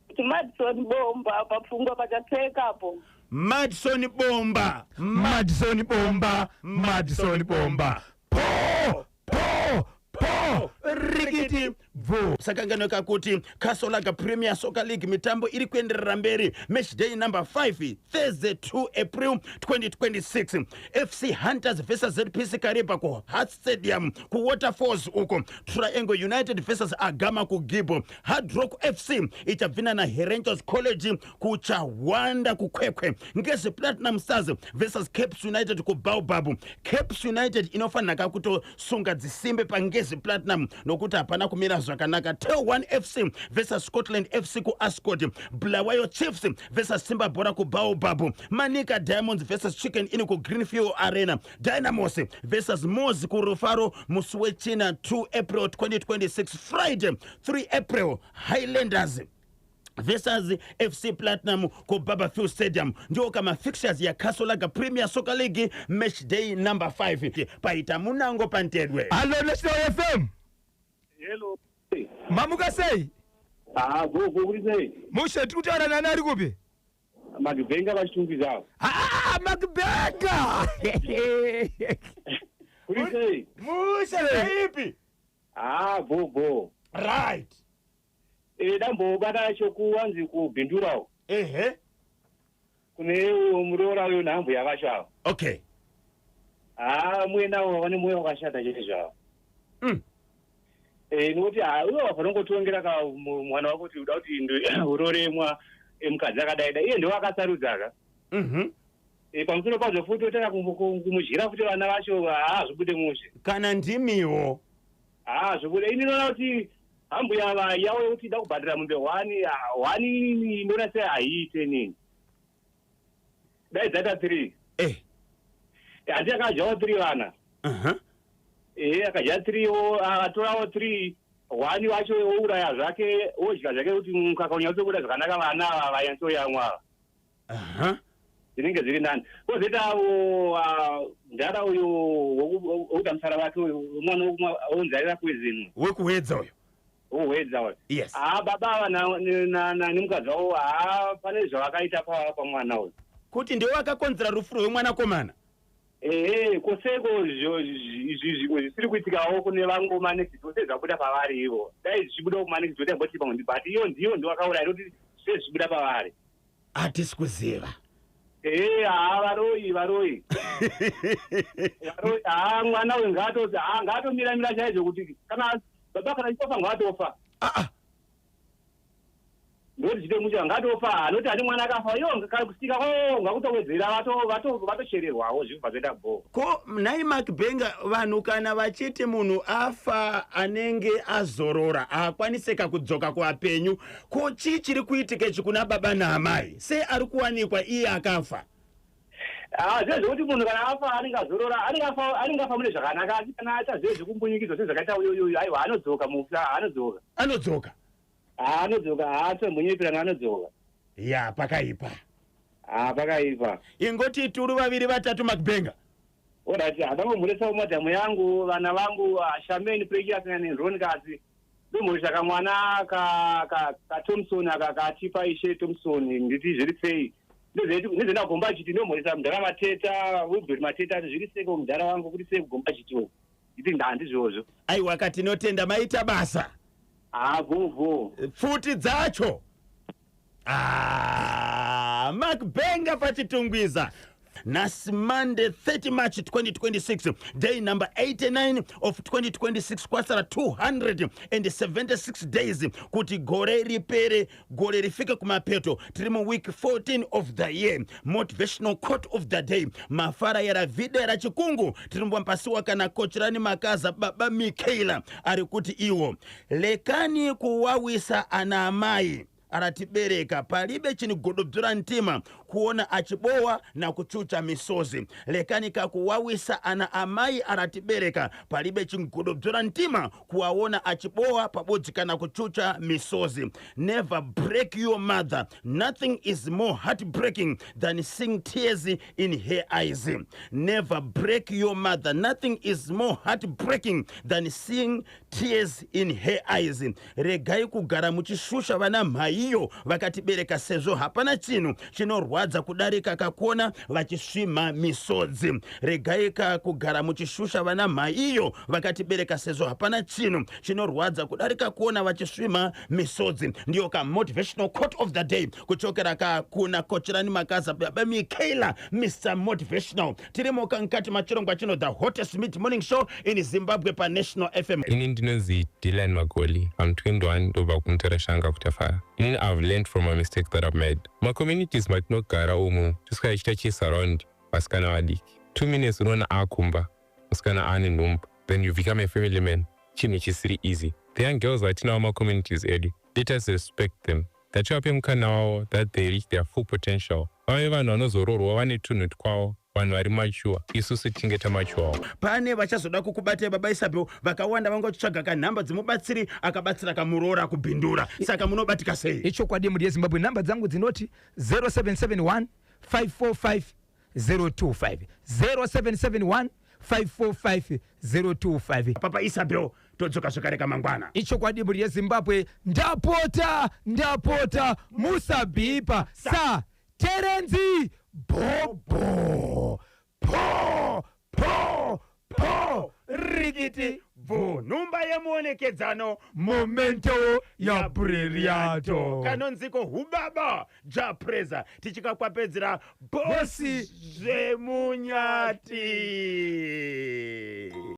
Kuti Madison Bomba papfungwa pachatseka apo. Madison Bomba. Madison Bomba, Madison Bomba, po po po, rikiti bvu. Sakanganweka kuti Castle Lager Premier Soccer League mitambo iri kuenderera mberi. Match day number 5, Thursday 2 April 2026, FC Hunters versus ZPC Kariba kuHeart Stadium kuWaterfalls uko. Triangle United versus Agama kuGibbo. Hard Rock FC ichabvina naHerentals College kuChawanda kuKwekwe. Ngezi Platinum Stars versus Caps United kuBaobab. Caps United inofanira kutosunga dzisimbe paNgezi Platinum nokuti hapana kumira zvakanaka. Tel 1 FC versus Scotland FC kuAscot. Bulawayo Chiefs versus Simba Bhora kuBaobab. Manica Diamonds versus Chicken Inn kuGreenfield Arena. Dynamos versus Mos kuRufaro musi wechina 2 April 2026. Friday 3 April, Highlanders versus FC Platinum kuBabourfields Stadium. Ndiwo kama fixtures yaCastle Lager Premier Soccer League match day number 5. Paita munango pantedwe. Hallo National FM. Hello. Mamuka sei? Ah, gogo, kuri sei? Mushe, tiri kutaura nani, ari kupi? Magibhenga vaChitungwiza. Ah, Makibhenga. Kuri sei? Mushe, ipi? Ah, gogo. Right. Dambobata chokuwanzi kubhindurawo. Kune muroora uyo nhambo yavacho avo. Ah, muendawo vane mwoyo wakashata chete zvavo. Nokuti ha uyo wafanongotongera ka mwana wako kuti uda kuti urore mukadzi akadai dai iye ndiwo akasarudza ka. Pamusoro pazvo futi otanga kumudyira futi vana vacho, haa, zvibude mushe. Kana ndimiwo. Haa, zvibude. Ini ndinoona kuti hambuya ava yavo yekuti ida kubhadhara mombe one, one inoona sei haiite nini. Dai dzaita three. Handi akadyawo three vana? Ehe, akadya three wo, atorawo three, one wacho ouraya zvake, odya zvake kuti mukaka unyatsobuda zvakanaka, vana ava vanyatsoyamwa ava. Zvinenge zviri nani. Kwozoita avo ndara uyo wokuda musara wake uyu, mwana onzarira kwezimwe. Wekuwedza uyo. Uhwedza uyu. Yes. Haa, baba ava nemukadzi wavo, haa, pane zvavakaita pamwana uyu. Kuti ndiwe wakakonzera rufu rwemwanakomana. Ehe, koseko izvi zvimwe zvisiri kuitikawo kune vamwe manext door sezvabuda pavari ivo. Dai zvichibuda kumanext door taimboti pamwe, but iyo ndiyo ndiwakauraya, nekuti zvese zvichibuda pavari. Hatisi kuziva. Ehe, haa, varoyi, varoyi, varoyi. Haa, mwana uyu haa, ngaatomira-mira chaizvo, kuti kana baba kana achitofa ngaatofa. Aa. Ndoti chite musha, ngatofa, anoti ane mwana akafa iyo kusika kwavo ngakutowedzera, vatochererwawo, zvibva zvoita bho. Ko nhai Macbenga, vanhu kana vachiti munhu afa anenge azorora, haakwanisika kudzoka kuvapenyu, ko chii chiri kuitika ichi kuna baba naamai? Sei ari kuwanikwa iye akafa? Ah, zvezvekuti munhu kana afa anenge azorora, anenge afa mune zvakanaka, asi kana aita zve zvekumbunyikidzwa sezvakaita uyoyoyo, aiwa, anodzoka mufa, anodzoka. Anodzoka. Haa, anodzoka, haa, tombonyepirana, anodzoka. Ya, pakaipa. Haa, pakaipa. Ingoti turu vaviri vatatu, Macbenga. Alright, handangomhoresawo madhamu yangu, vana vangu, ah, Shameni, Precious neRonikasi. Ndomhoresa kamwana kaThompson aka katipa ishe Thompson, nditi zviri sei. Nezvenda kugomba chiti, ndomhoresa mudhara Mateta, Wilbert Mateta, ati zviri sei ko mudhara wangu, kuti sei kugomba chitiwo. Nditi handizvozvo. Aiwa, katinotenda, maita basa. Haa, vhovho. Pfuti dzacho. Ah, Macbenga paChitungwiza. Nhasi Monday, 30 March 2026, day number 89 of 2026. Kwasara 276 days kuti gore ripere, gore rifike kumapeto. Tiri muweek 14 of the year. Motivational quote of the day, mafara yaravidera chikungu tiri mbwapasiwa kana kocherani makaza baba Mikaela ari kuti iwo lekani kuwawisa ana amai aratibereka, palibe chinigododzora mtima kuona achibowa na kuchucha misozi. Lekani kakuwawisa ana amai aratibereka, palibe chingododzora mtima kuwaona achibowa pabodzi kana kuchucha misozi. Never break your mother. Nothing is more heartbreaking than seeing tears in her eyes. Never break your mother. Nothing is more heartbreaking than seeing tears in her eyes. Regai kugara muchishusha vana mhaiyo vakatibereka, sezvo hapana chinhu chinorwadza kudarika kakuona vachisvimha misodzi. Regai ka kugara muchishusha vana mhaiyo vakatibereka, sezvo hapana chinhu chinorwadza kudarika kuona vachisvimha misodzi. Ndiyo ka motivational quote of the day kuchokera ka kuna Kocherani Makaza, baba Mikaela, Mr Motivational. Tirimo kankati machirongwa chino, the hottest mid morning show in Zimbabwe, paNational FM. Ini ndinonzi Dylan Magoli. I'm 21, ndobva kuMutorashanga kuTafara. Inini I've learned from a mistake that I've made. Macommunities matinogara umu, toswera tichiita chase around vasikana vadiki. 2 minutes unoona akumba musikana aane nhumbu, then you become a family man, chinhu chisiri easy. The young girls vatinawo macommunities edu, let us respect them, ngativape mukana wavo that they reach their full potential, vave vanhu vanozoroorwa vane tunhu twavo, vanhu vari mature, isusu tichinge tamachuwawo. Pane vachazoda kukubatai, baba Isabel, vakawanda vanga vachitsvaga kanhamba dzemubatsiri akabatsira kamuroora kubhindura, saka munobatika sei? Ichokwadi, mhuri yeZimbabwe, nhamba dzangu dzinoti 0771 545 025, 0771 545 025. Papa Isabel, todzoka zvakare kamangwana. Ichokwadi, mhuri yeZimbabwe, ndapota, ndapota, musabhipa sa Terenzi Bhobho, po po po rikiti. Bvu nhumba yemuonekedzano. Momento ya briliato. Kanonziko hubaba Japreza, tichikakwapedzera bosi Bosi zvemunyati.